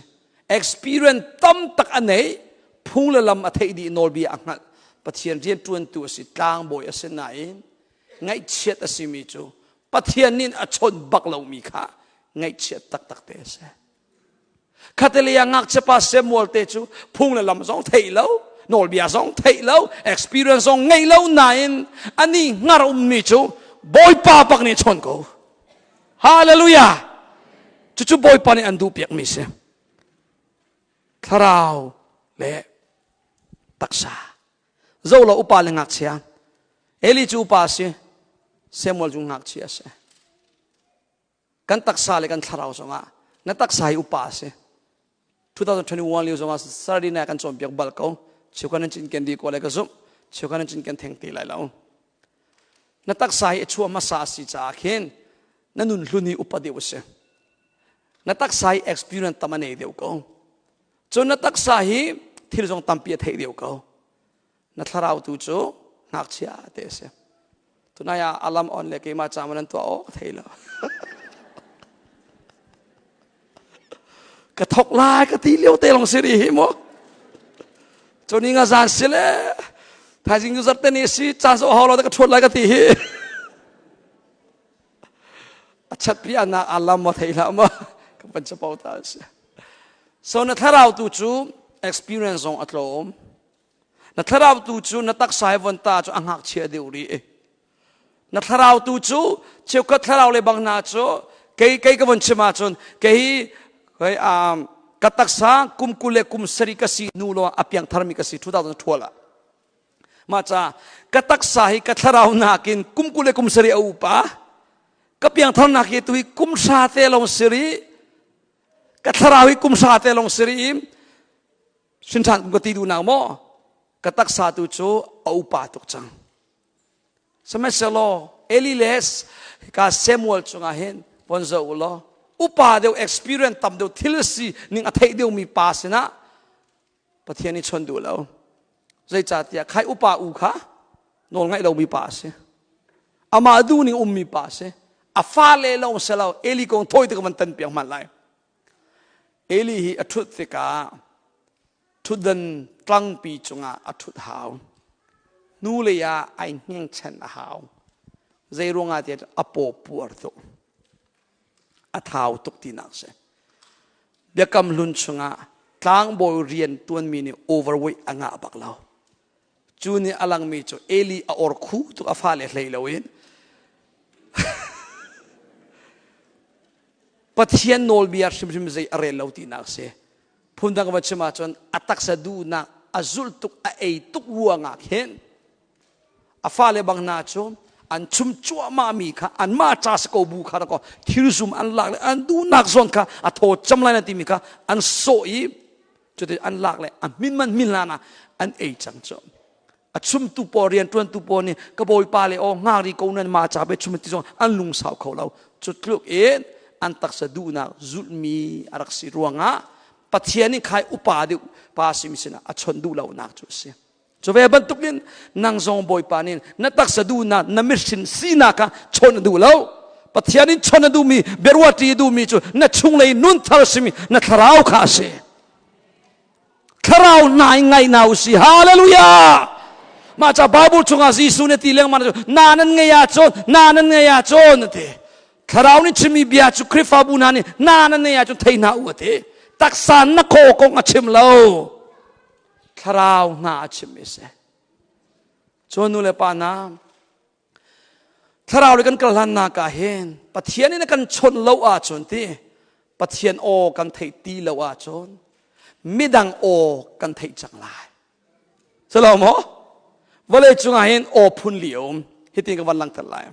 Experience tam tak a nei, phung le lam a theih dih nawlbia a hngalh. Pathian rianṭuantu a si, tlangbawi a si nain ngaihchiat a simi cu Pathian nih a chawnh bak lomi kha ngaihchiat taktak te a si. Khattelei ah ngakchia pa Samuel te cu phung le lam zong theih lo, nawlbia zong theih lo, experience zong ngei lo nain ani hngar ummi cu Bawipa bak nih chawn ko. Hallelujah! Cucu Bawipa nih an duh piakmi si. Thlarau le taksa. Zo lo upa le ngakchia. Eli cu upa a si. Samuel cu ngakchia a si. Kan taksa le kan thlarau zongah na taksa hi upa a si. 2021 lio zongah Saturday night kan cawnpiak bal ko. Cheu nan cin ken di ko lai ka zumh. Cheu nan cin ken theng ti lai lo. Na taksa hi a chuah hmasa a si caah khin na nun hlun hi upa deuh a si. Na taksa hi experience tam a nei deuh ko. Cun na taksa hi thil zong tampi a theih deuh ko. Na thlarau tu cu ngakchia te a si. Tunai ah alam on le keimah ca man an tuah awk thei lo. ka thok lai ka ti lio te long si ri hi mu. Cun nga zan si le thaizing nu zarte ni si caan so hau lo ka thuat lai ka ti hi. A chat pi anak alam mo thei la ma ka pan chapo ta si. So na thlarau tu cu experience zong a tlawm. Na thlarau tu cu na taksa he von ta cu a ngakchia deuh rih. Na thlarau tu cu cheukhat thlarau le bang hna cu kei kei ka von chim ahcun kei kei um, ka taksa kum 20 le kum sarih ka si hnu lawng a piang tharmi ka si 2012 ah. Mah ca ka taksa hi ka thlarau nakin kum 20 le kum sarih a upa. Ka piangtharnak hi tu hi kum hra te lawng si rih. Ka thlarau hi kum hra te lawng si rih i hrinṭhan kum ka ti duhnak maw ka taksa tu cu a upa tuk cang. Sihmanhsehlaw Eli le ka Samuel cungah hin von zoh u law upa deuh experience tam deuh thil si ning a theih deuhmi pa sinah Pathian nih chon duh lo. Zeicahtiah khai upa u kha nawl ngaih lomi pa a si. Amah duh ning ummi pa a si. A fale lawng si lo Eli kong thawi te ka van tan piak hmanh lai. Eli hi a ṭhut tikah ṭhutdan tlangpi cungah a ṭhut hau. Hnulei ah ai hngengchen a hau. Zei ruangah tiah a paw puar tuk. A thau tuk tinak si. Biakam hlun chungah tlangbawi rian ṭuanmi nih overweight a ngah bak lo. Cu nih a langmi cu Eli a or khu tuk a fale hlei loin. Pathian nawlbia hrimhrim zei a rel lo tinak si. Phundang va chim ahcun a taksa duhnak a zulh tuk a ei tuk ruangah khin a fale bang hna cu an chum cuahmah mi kha anmah ca si ko bu kha ko thil zum an lak le an duhnak zawn kha a thaw cam lai na timi kha an sawh i cuti an lak le a hmin man hmin hlan ah an ei cang cu. A chumtu pawl, rianṭuantu pawl nih ka bawipa le aw ngakri ko nan ma ca pe chum ti zong an lungsau kho lo. Cu tluk in an taksa duhnak zulhmi a rak si ruangah Pathian nih khai upa deuh pa simi sinah a chawnh duh lonak cu a si. Cu ve bantukin nang zong Bawipa nih na taksa duhnak, na mihrin sinak kha chawnh a duh lo. Pathian in chawnh a duhmi, biaruahṭi a duhmi cu na chunglei nun thar simi na thlarau kha a si. Thlarau hna in ngai hna u si. Hallelujah! Mah ca Bible chungah Jesuh nih ti lengmang cu na nan ngei ahcun, na nan ngei ahcun a ti. Thlarau nih chimmi bia cu Khrihfabu hna nih na nan ngei ahcun thei hna u a ti. Taksa na khaw kong a chim lo. Thlarau hna a chimmi a si. Cun nu le pa hna, Thlarau le kan kal hlannak ah hin Pathian in a kan chawnh lo ahcun ti Pathian aw kan theih ti lo ahcun midang aw kan theih cang lai. Silo maw? Vawlei cungah hin aw phun li a um. Hitin ka van langhter lai.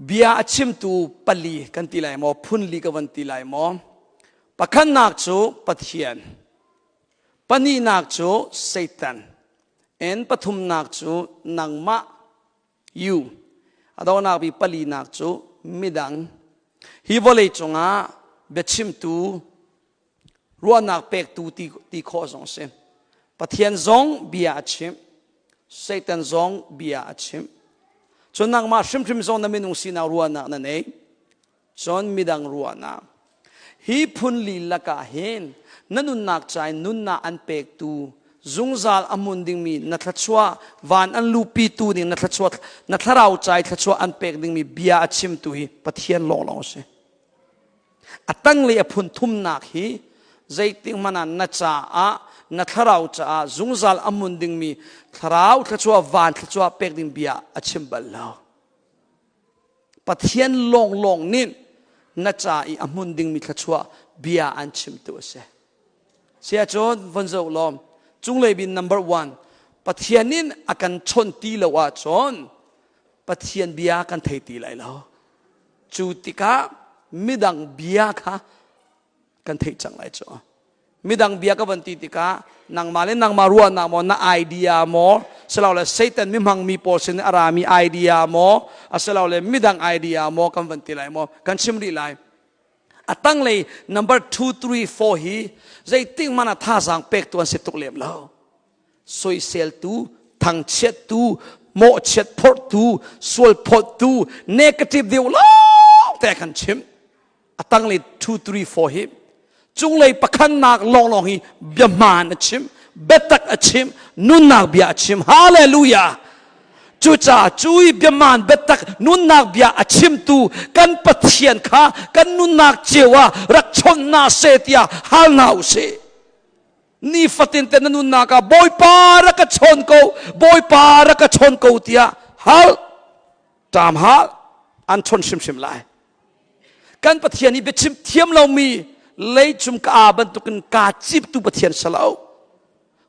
Bia a chimtu pali kan ti lai maw? Phun li ka van ti lai maw? Pakhatnak cu Pathian. Pahnihnak cu Satan. En pathumnak cu nangmah you. A donak bi palinak cu midang. Hi vawlei cungah biachimtu ruahnak pektu ti, ti khawh zong a si. Pathian zong bia a chimh. Satan zong bia a chimh. Cun nangmah hrimhrim zong na minung sinak ruahnak na nei. Cun midang ruahnak. Hi phun li lakah hin na nunnak ca in nunnak an pektu zungzal a hmun dingmi na thluachuah van an luhpitu ding na thluachuah na thlarau ca i thluachuah an pek dingmi bia a chimtu hi Pathian lawnglawng a si. A tanglei a phun thumnak hi zeitik hmanh ah na caah na thlarau caah zungzal a hmun dingmi thlarau thluachuah van thluachuah pek ding bia a chim bal lo. Pathian lawnglawng nih na ca i a hmun dingmi thluachuah bia an chimtu a si. Siacun von zoh law cunglei bin number one Pathian in a kan chawnh ti lo ahcun Pathian bia kan thei ti lai lo. Cu tikah midang bia kha kan theih cang lai cu. Midang bia ka van ti tikah nangmah le nangmah ruahnak maw na idea maw silole Satan mi hmangmi pawl sin a rami idea maw asilole midang idea maw kan van ti lai maw kan chim rih lai. A tanglei number 2 3 4 hi zeitik hmanh ah thazaang pek tu an si tuk lem lo. Soiseltu, thangchiattu, mawhchiat phorhtu, sualphawttu, negative deuh lawng te kan chim. A tanglei 2 3 4 hi cunglei pakhannak lawnglawng hi bia hmaan a chim, biatak a chim, nunnak bia a chim. Hallelujah! Cucaah cu i biahmaan biatak nunnak bia a chimtu kan Pathian kha kan nunnak cio ah rak chawnh hna seh tiah hal hna u sih. Nifatin te na nunnak ah Bawipa rak ka chawn ko, Bawipa rak ka chawn ko tiah hal, ṭam hal, an chawn hrimhrim lai. Kan Pathian hi biachim thiam lomi leicung ka aa bantukin kaa ciptu Pathian si lo.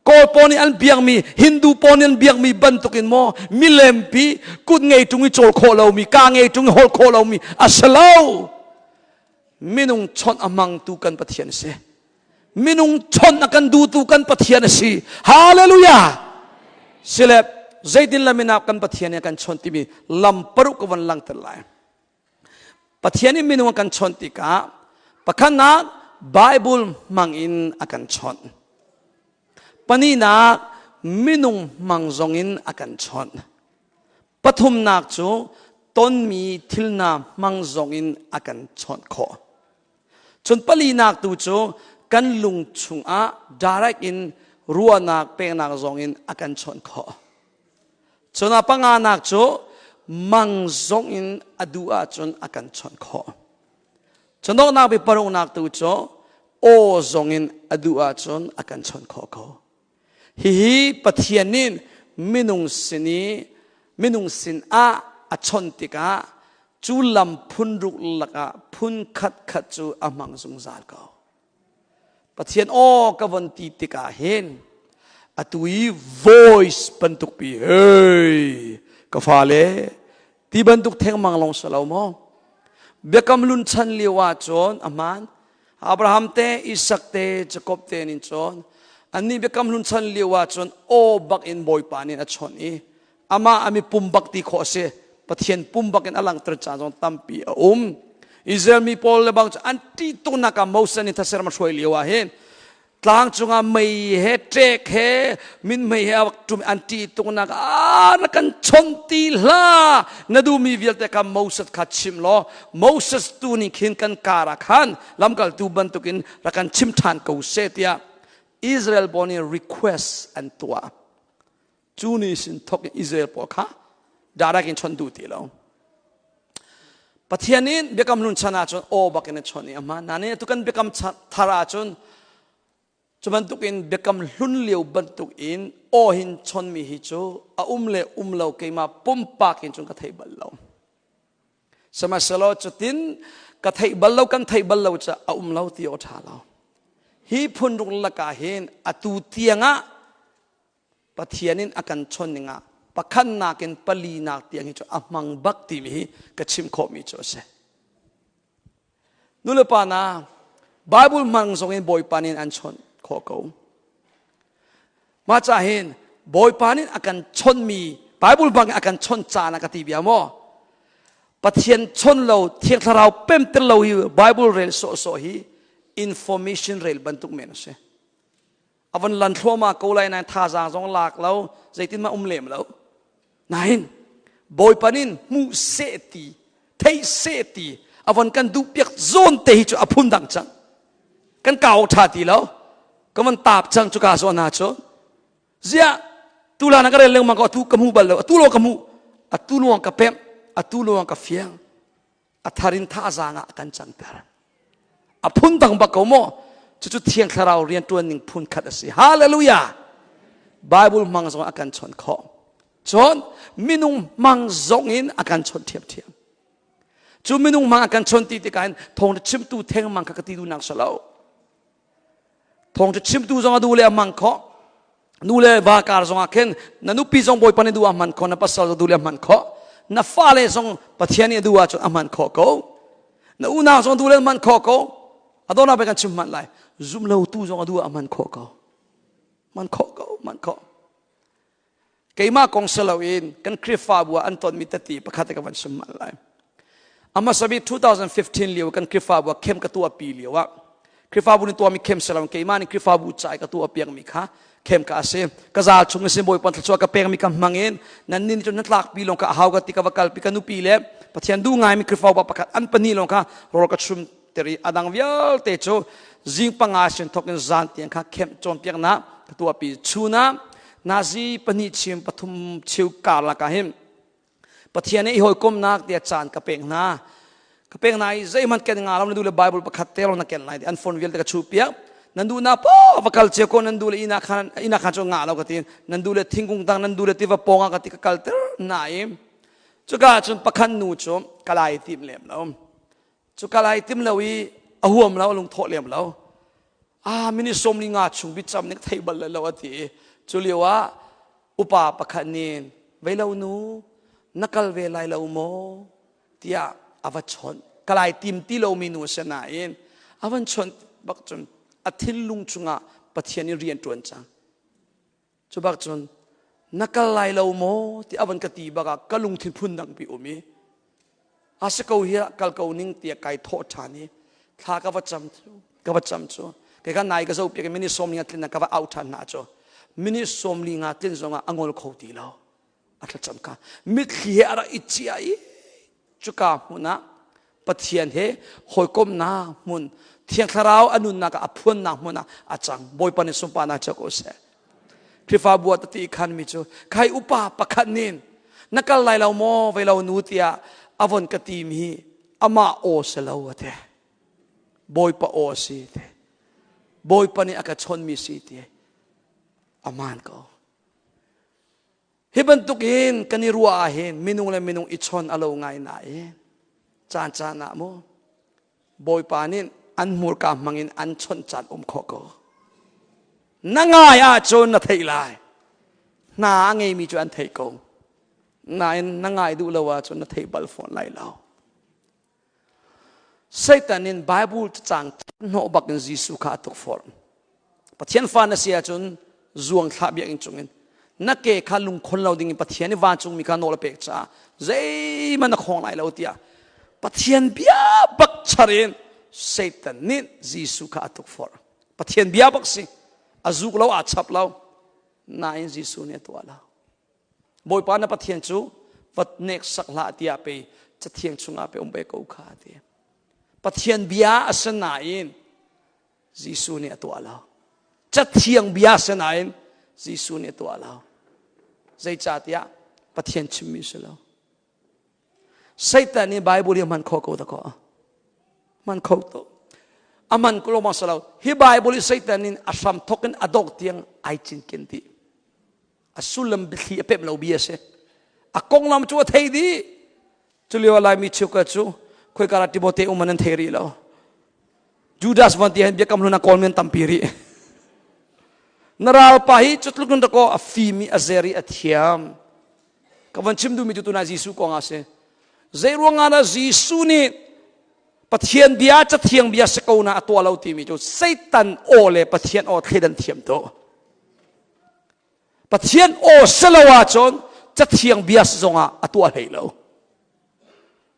Kawl pawl nih an biakmi, Hindu pawl nih an biakmi bantukin maw milempi kut ngei ṭung i cawl khawh lomi, kaa ngei ṭung i holh khawh lomi a si lo. Minung chawnh a hmangtu kan Pathian a si. Minung chawnh a kan duhtu kan Pathian a si. Hallelujah! Sile zeitin lam in ah kan Pathian nih a kan chawnh timi lam paruk ka von langhter lai. Pathian nih minung a kan chawnh tikah pakhatnak Bible hmang in a kan chawnh. Pahnihnak minung hmang zong in a kan chawnh. Pathumnak cu tonmi thil hna hmang zong in a kan chawnh khawh. Cun palinak tu cu kan lung chungah direct in ruahnak peknak zong in a kan chawnh khawh. Cun a panganak cu mang zong in a duh ahcun a kan chawnh khawh. Cun donghnak bik paruknak tu cu aw zong in a duh ahcun a kan chawnh khawh ko. Hihi Pathian nih minung sin i minung sin ah a chawnh tikah. Cu lam phun ruk lakah phun khat khat cu a hmang zungzal ko. Pathian aw ka von ti tikah hin atu i voice bantuk pi hey ka fale ti bantuk thengmang lawng si lo maw? Biakam lun chan lio ah cun a hmaan Abraham te Isak te Jakob te nin cun annih biakam hlun chan lio ah cun aw bak in Bawipa nih a chawnh i amah a mipum bak ti khawh a si. Pathian pum bak in a langhter caan zong tampi a um. Israel mi pawl le bang cu an ṭih tuknak ah Moses nih thaseram a hruai lio ah hin tlang cungah mei he ṭek he minmei he a ṭum an ṭih tuknak ah na kan chawnh ti hlah na duhmi vialte kha Moses kha chim law Moses tu nih khin kan kar ah khan lamkaltu bantukin rak kan chim ṭhan ko seh tiah Israel pawl nih request an tuah. Cu ni sin thawk in Israel pawl kha direct in chawnh duh ti lo. Pathian in biakam hlun chan ahcun aw bak in a chawnh i a hmaan. Nain atu kan biakam thar ahcun cu bantuk in biakam hlun lio bantuk in aw hin chawnmi hi cu a um le um lo keimah pumpak in cun ka thei bal lo. Sihmanhsehlaw cutin ka theih bal lo kan theih bal lo ca a um lo ti aw ṭha lo. Hi phun ruk lakah hin atu tiangah Pathian in a kan chawnh ning ah pakhatnak in palinak tiang hi cu a hmang bak timi hi ka chim khawhmi cu a si. Nulepa na Bible hmang zong in Bawipa nih an chawnh khawh ko. Mah ca hin Bawipa nih a kan chawnhmi Bible bang a kan chawnh caan ah ka ti bia maw? Pathian chawn lo Thiang Thlarau pemter lo hi Bible rel sawhsawh hi information rel bantuk men a si. A von lan thluahmah ko lai nain thazaang zong lak lo zeitin mah um lem lo. Nain Bawipa nin hmuh seh ti theih seh ti a von kan duh piak zawn te hi cu a phun dang cang. Kan kau ṭha ti lo. Ka von taap cang cu ka zawn hna cu. Ziah tu la na ka rel lengmang ko atu ka hmu bal lo atu lo ka hmu atu luang ka pemh atu luang ka fiang a thar in thazaang ah a kan canter. A phun dang bak ko maw? Cucu Thiang Thlarau rianṭuan ning phun khat a si. Hallelujah! Bible hmang zong a kan chawnh khawh. Cun minung hmang zong in a kan chawnh ṭhiamṭhiam. Cu minung hmang a kan chawnh ti tikah hin thawngṭha chimtu thengmang kha ka ti duhnak si lo. Thawngṭha chimtu zong a duh le a hmang khawh. Nu le va kar zong ah khin na nupi zong Bawipa nih duh ah hman khawh, na pasal zong duh le a hman khawh. Na fale zong Pathian nih a duh ahcun a hman khawh ko. Na unau zong duh le hman khawh ko. A dawhnak pe kan chim hmanh lai. Zum lotu zong a duh ah a hman khawh ko. Man khawh ko, man khawh. Keimah kong si loin kan Khrihfabu ah an tonmi tati pakhat ka van chim hmanh lai. A hmasa bik 2015 lio kan Khrihfabu ah khem ka tuahpi lio ah Khrihfabu nih tuahmi khem si loin keimah nih Khrihfabu ca i ka tuah piakmi kha khem ka a si. Ka zal chung in Bawipa thluachuah ka pekmi ka hmang in nan nin cu na tlakpi lawng kha a hau ka ti ka va kalpi ka nupi le Pathian duh ngaimi Khrihfabu pakhat an pahnih lawng kha rawl ka chum ter i a dang vialte cu zing panga sin thawk in zan tiang kha khem cawnpiaknak ka tuahpi. Chun ah nazi pahnih chim pathum cheu karlak ah hin Pathian i hawikomnak tiah caan ka pek hna. Ka pek hna i zeihmanh ken nga lo na duh le Bible pakhat te lawng na ken lai ti an phone vialte ka chuh piak. Nan duh na po va kal cio ko nan duh le inn ah khan inn ah khan cu ngah lo ka ti. Nan duh le thingkung tang nan duh le tiva pawng ah ka ti ka kal ter na i cuka cun pakhat nu cu kalai tim lem lo. Cu kalai tim lo i a huam lo a lungthawh lem lo. Ah minute 15 chung biacam nih ka thei bal lo a ti i cu lio ah upa pakhat nih vei lo nu na kal ve lai lo maw tiah a va chawnh kalai tim ti lomi nu a si nain a van chawnh bak cun a thinlung chungah Pathian in rian ṭuan cang cu bak cun na kal lai lo maw ti a van ka ti bak ah ka lungthin phun dang pi um i a si ko hi kal ko ning tiah kai thawh ṭhan i thla ka va cam cu ka va cam cu kei ka nai ka zo piak i minute 40 tlin ka va au ṭhan hna cu minute 45 tlin zongah a ngol kho ti lo a thlacam ka mitthli he a rak i cia i cuka hmun ah Pathian he hawikomnak hmun Thiang Thlarau a nunnak ah a phuannak hmun ah a cang Bawipa nih sunparnak cio ko seh Khrihfabu ah tati khan mi cu khai upa pakhat nin na kal lai lo maw vei lo nu tiah a von ka ti mi amah aw si lo a ti Bawipa aw si ti Bawipa nih a ka chawn mi si ti aman ko hi bantuk in kan i ruah ah hin minung le minung i chawn a lo ngai nain. Caan caan ah mu Bawipa nih an hmurka hmangin an chawnh caan um khawh ko. Na ngai ahcun na theih lai. Hna a ngeimi cu an theih ko. Nain na ngai duh lo ahcun na theih bal fawn lai lo. Satan in Bible cacang hnawh bak in Jesuh kha a tukforh. Pathian fa na si ahcun zuang thlah biakinn cungin na ke kha lungkhon lo dingin Pathian i vancungmi kha nawl a pek caah zeihmanh na khawng lai lo tiah Pathian bia bak char in Satan nih Jesuh kha a tukforh. Pathian bia bak si. A zuk lo, aa chap lo. Nain Jesuh nih a tuah lo. Bawipa na Pathian cu vat nek sak hlah tiah pei cathiang chungah pe um ve ko kha ti. Pathian bia a si nain Jesuh nih a tuah lo. Cathiang bia si nain Jesuh nih a tuah lo. Zeicahtiah Pathian chimmi si lo. Satan nih Bible hi hman kho ko dakaw. Hman kho to. A man ko ma lo. Hi Bible hi Satan in a hram thok in a dok tiang ai cinken dih. A sullam biathli a pemh lo bia si. A konglam cu a thei dih. Culio Laimi cheukhat cu khoika ah Timote um an thei rih lo. Judas van ti hin biakam hlun a kawl men tampi rih. Na ralpa hi cutluk in dakaw a fim i a zer i a thiam. Ka van chim duhmi cu tunah Jesuh kong ah si. Zei ruangah dah Jesuh nih Pathian bia cathiang bia si ko na a tuah lo timi cu Satan aw le Pathian aw thleidan thiam to. Pathian aw si lo ahcun cathiang bia si zongah a tuah hlei lo.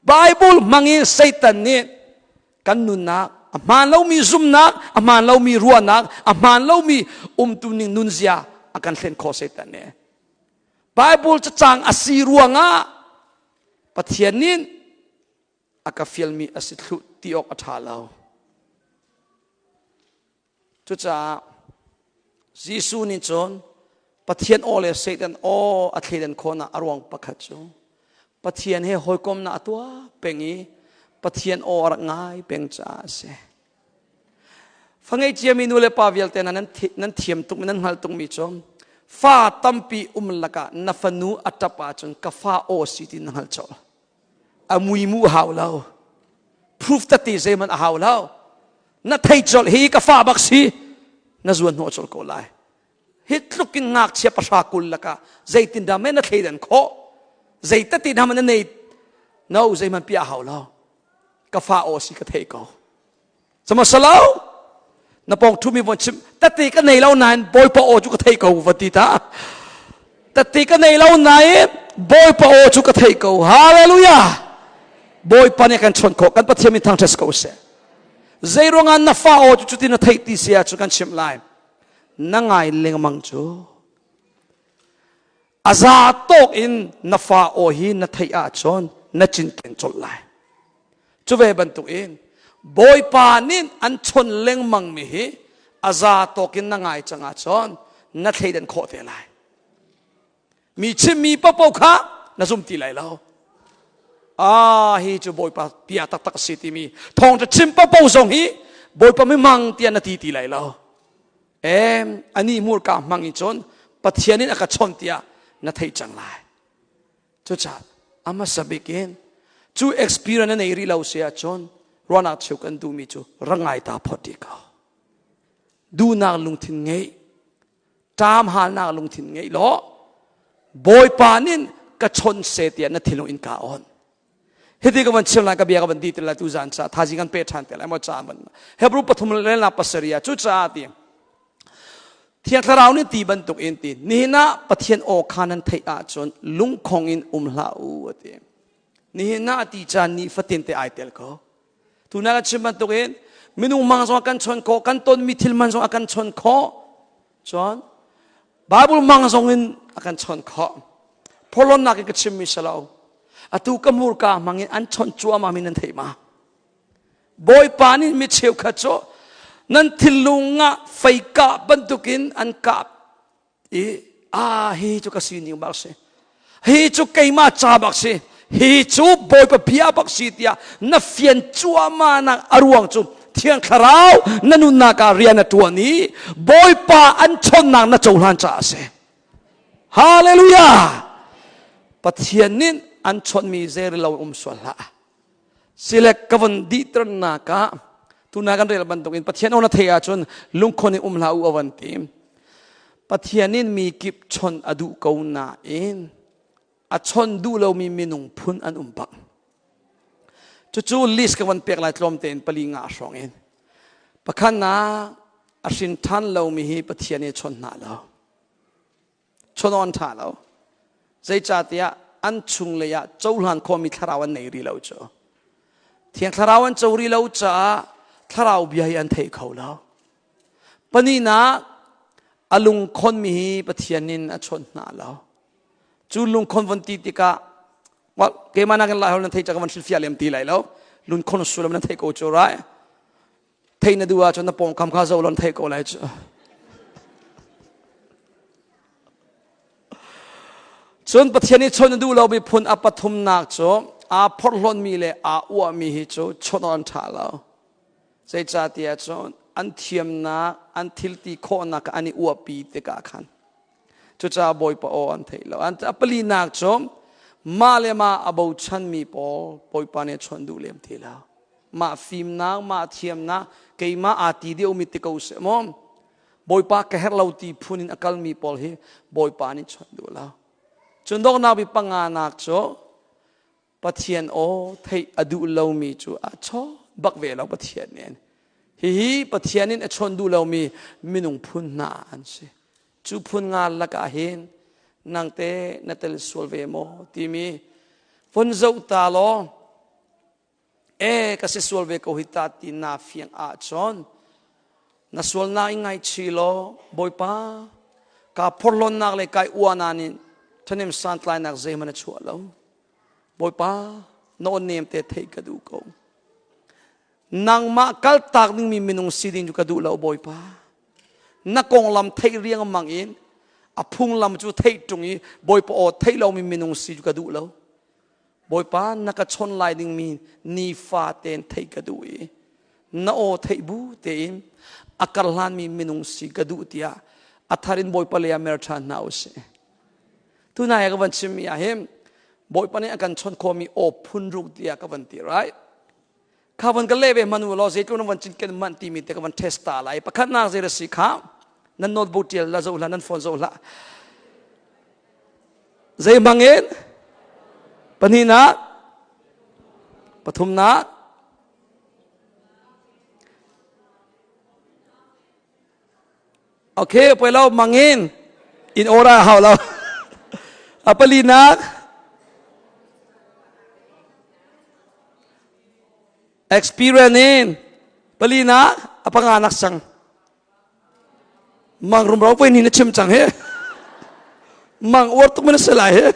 Bible hmangin Satan nih kan nunnak a hmaan lomi zumnak, a hmaan lomi ruahnak, a hmaan lomi umtuning nunzia a kan hlen khawh Satan nih. Bible cacang a si ruangah Pathian nih a ka fialmi a si thlu ti awk a ṭha lo. Cucaah Jesuh nih cun Pathian aw le Satan aw a thleidan khawhnak a ruang pakhat cu Pathian he hawikomnak a tuah peng i Pathian aw a rak ngai peng caah a si. Fa ngei ciami nu le pa vialte hna nan thiam tuk nan hngalh tukmi cu fa tampi um lakah na fanu a ṭap ahcun ka fa aw si ti na hngalh colh. A mui mu hau lo. Proof tete zeihmanh a hau lo. Na thei colh hi ka fa bak si na zuan hnawh colh ko lai. Hi tluk in ngakchia pahra kul lakah zeitindah meh na thleidan khawh? Zei tete hna na nei no zeihmanh piah hau lo. Ka fa aw si ka thei ko. Cama salo na pawng ṭhumi von chim tete ka nei lo nain Bawipa aw cu ka thei ko va ti ta. Tete ka nei lo nain Bawipa aw cu ka thei ko. Hallelujah! Bawipa nih kan chawnh khawh kan Pathian min thangṭhat ko seh. Zei ruangah na fa aw cu cutin na theih ti si ahcun kan chimh lai. Na ngai lengmang cu a za tawk in na fa aw hi na theih ahcun na cinken colh lai. Cu ve bantuk in Bawipa nih an chawnh lengmang mi hi a za tawk in na ngai cang ahcun na thleidan khawh te lai. Mi chimmi paohpaoh kha na zum ti lai lo. Ah hi cu Bawipa bia taktak a si timi thawngṭha chim paohpaoh zong hi Bawipa mimang tiah na ti ti lai lo. Em ani hmurka hmang in cun Pathian in a ka chawnh tiah na theih cang lai. Cucaah a hmasa bik in cu experience na nei rih lo si ahcun ruahnak cheu kan duhmi cu ra ngai ta phot dih ko. Duhnak lungthin ngeih, ṭam halnak lungthin ngeih law Bawipa nih ka chawnh seh tiah na thinlung in ka on. Hiti ka van chim lai ka bia ka van di ti lai tu zan ca thazi kan pe ṭhan te lai maw ca van Hebrew pathum le na pasarih ah cucaah ti Thiang Thlarau nih ti bantuk in ti nihin ah Pathian aw kha nan theih ahcun lungkhong in um hlah u a ti. Nihin ah ti caan ni fatin te ai tel ko. Tuna ka chim bantuk in minung mang zong a kan chawnh khawh, kan tonmi thil man zong a kan chawnh khawh. Cun Bible mang zong in a kan chawnh khawh. Phorhlonnak in ka chimmi si lo. Atu ka hmurka hmang in an chawnh cuahmah mi nan theih ma? Bawipa nih mi cheukhat cu nan thinlung ah fei kah bantukin an kah i ah hi cu ka sining bak si hi cu keimah ca bak si hi cu Bawipa bia bak si tiah na fian cuahmah nak a ruang cu Thiang Thlarau na nunnak ah rian a ṭuan i Bawipa an chawnnak na cohlan caah a si. Hallelujah! Pathian nih an chawnhmi zeirilo um sual hlah. Sile ka von dihternak ah tuna kan rel bantukin Pathian aw na theih ahcun lungkhon in um hlah u a van ti. Pathian in mi kip chon a duh ko nain a chon duh lomi minung phun an um bak. Cucu list ka van pek lai tlawm tein pali nga hrawng in. Pakhat nak a hrin ṭhan lomi hi Pathian nih chon hna lo. Chon on ṭha lo. Zeicahtiah an chunglei ah cohlan khawhmi thlarau an nei rih lo cu. Thiang thlarau an co rih lo caah thlarau bia hi an thei kho lo. Pahnihnak a lungkhonmi hi Pathian in a chawnh hna lo. Cu lungkhon von ti tikah well, keimah nakin lai hol nan thei ca ka van hrilhfiah lem ti lai lo. Lungkhon sullam nan thei ko cu right? Thei na duh ahcun na pawngkam kha zoh law na theih ko lai cu. Cun Pathian nih chawnh a duh lomi phun a pathumnak cu aa phorhlawtmi le aa uahmi hi cu chawnh awk an ṭha lo. Zeicahtiah cun an thiamnak, an thilti khawhnak an i uahpi tikah khan cucaah Bawipa aw an theih lo. An a palinak cu mah le mah a bochanmi pawl Bawipa nih a chawnh duh lem ti lo. Mah fimnak, mah thiamnak, keimah aa ti deuhmi ti ko seh maw? Bawipa ka herh lo ti phun in a kalmi pawl hi Bawipa nih chawnh duh lo. Cun donghnak bi panganak cu Pathian aw theih a duh lomi cu a chawn bak ve lo Pathian nih. Hihi Pathian in a chawn duh lomi minung phun hna an si. Cu phun nga lakah hin nangte na tel sual ve maw timi von zoh ta law e ka si sual ve ko hi ta ti na fiang ahcun na sualnak in ngaichih law Bawipa ka phorhlawnnak le kai uahnak nih ṭhahnem santlainak zeihmanh a chuah lo. Bawipa na aw nem te theih ka duh ko. Nangmah kaltak dingmi minung si ding cu ka duh lo Bawipa. Na konglam theih riangmang in a phunglam cu theih ṭung i Bawipa aw theih lomi minung si cu ka duh lo. Bawipa na ka chon lai dingmi nifa tein theih ka duh i na aw theih bu tein a karhlanmi minung si ka duh tiah a thar in Bawipa lei ah mer ṭhan hna usih. Tunai ka van chimmi ah hin Bawipa nih a kan chawnh khawhmi aw phun ruk tiah ka van ti right? Kha van ka leh ve hmanh u law zeitluk na van cinken manh timi te ka van test ta lai. Pakhatnak zei si kha nan notebook tial la zoh hlah nan phone zoh hlah. Zei hmang in pahnihnak pathumnak Okay, poi lo mangin in ora hau lo. A palinak experience in palinak a panganak sang mang rumro poi ni na chim cang he mang uar tuk mana se lai he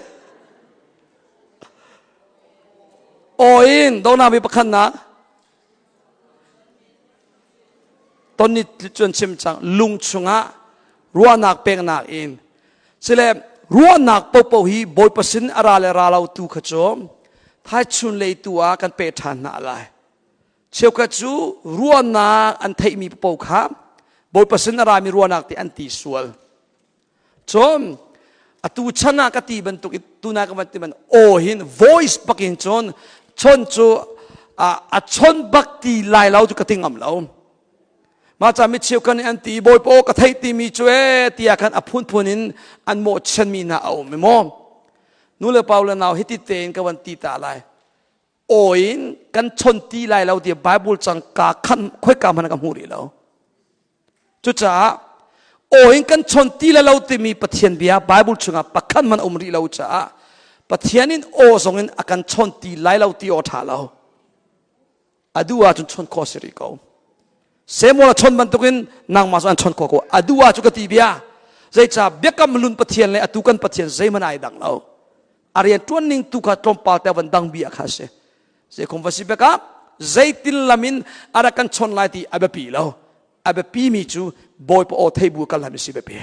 oin dona bi pakhan na ton ni cun chim cang lung chungah ruahnak peknak in sile ruahnak popo hi bawipa sin a ra le ra lo tu kha cu thaichun lei tu ah kan pe ṭhan hna lai Cheukhat cu ruahnak an theihmi paoh kha Bawipa sin a rami ruahnak ti an ti sual. Cun atu chan ah ka ti bantuk i tuna ka van ti ban aw hin voice bak in cun chon cu a chon bak ti lai lo cu ka ti ngam lo. Mah ca mi cheukhat nih an ti Bawipa aw ka theih timi cu e tiah khan a phunphun in an mawhchianmi hna a um i maw. Nu le pa le nau hiti tein ka van ti ta lai. Aw in kan chon ti lai lo ti Bible cang ka khan khoika hmanh ka hmu rih lo. Cucaah aw in kan chon ti lai lo timi Pathian bia Bible chungah pakhat hmanh um rih lo caah Pathian in aw zong in a kan chon ti lai lo ti aw ṭha lo. A duh ahcun chon khawh si rih ko. Samuel a chon bantukin nangmah cu an chon khawh ko. A duh ahcun ka ti bia. Zeicah biakam hlun Pathian le atu kan Pathian zeihmanh ai dang lo. A rian ṭuan ning tu kha tlawmpal te van dang bia kha a si. Zeikhum va si beka zeitin lam in a rak kan chon lai ti a biapi lo. A biapi mi cu Bawipa aw thei bu kal hlan si biapi.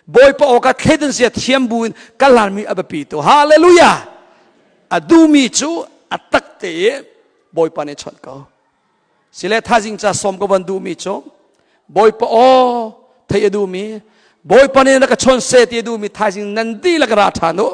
Bawipa aw ka thleidan zia thiam bu in kal hlan mi a biapi tu. Hallelujah! A duhmi cu a tak te i Bawipa nih chawnh ko. Sile thazing ca sawm ka van duhmi cu Bawipa aw thei a duhmi Bawipa nih na ka chawn se ti a duhmi thaizing nan dihlak ra ṭhan u.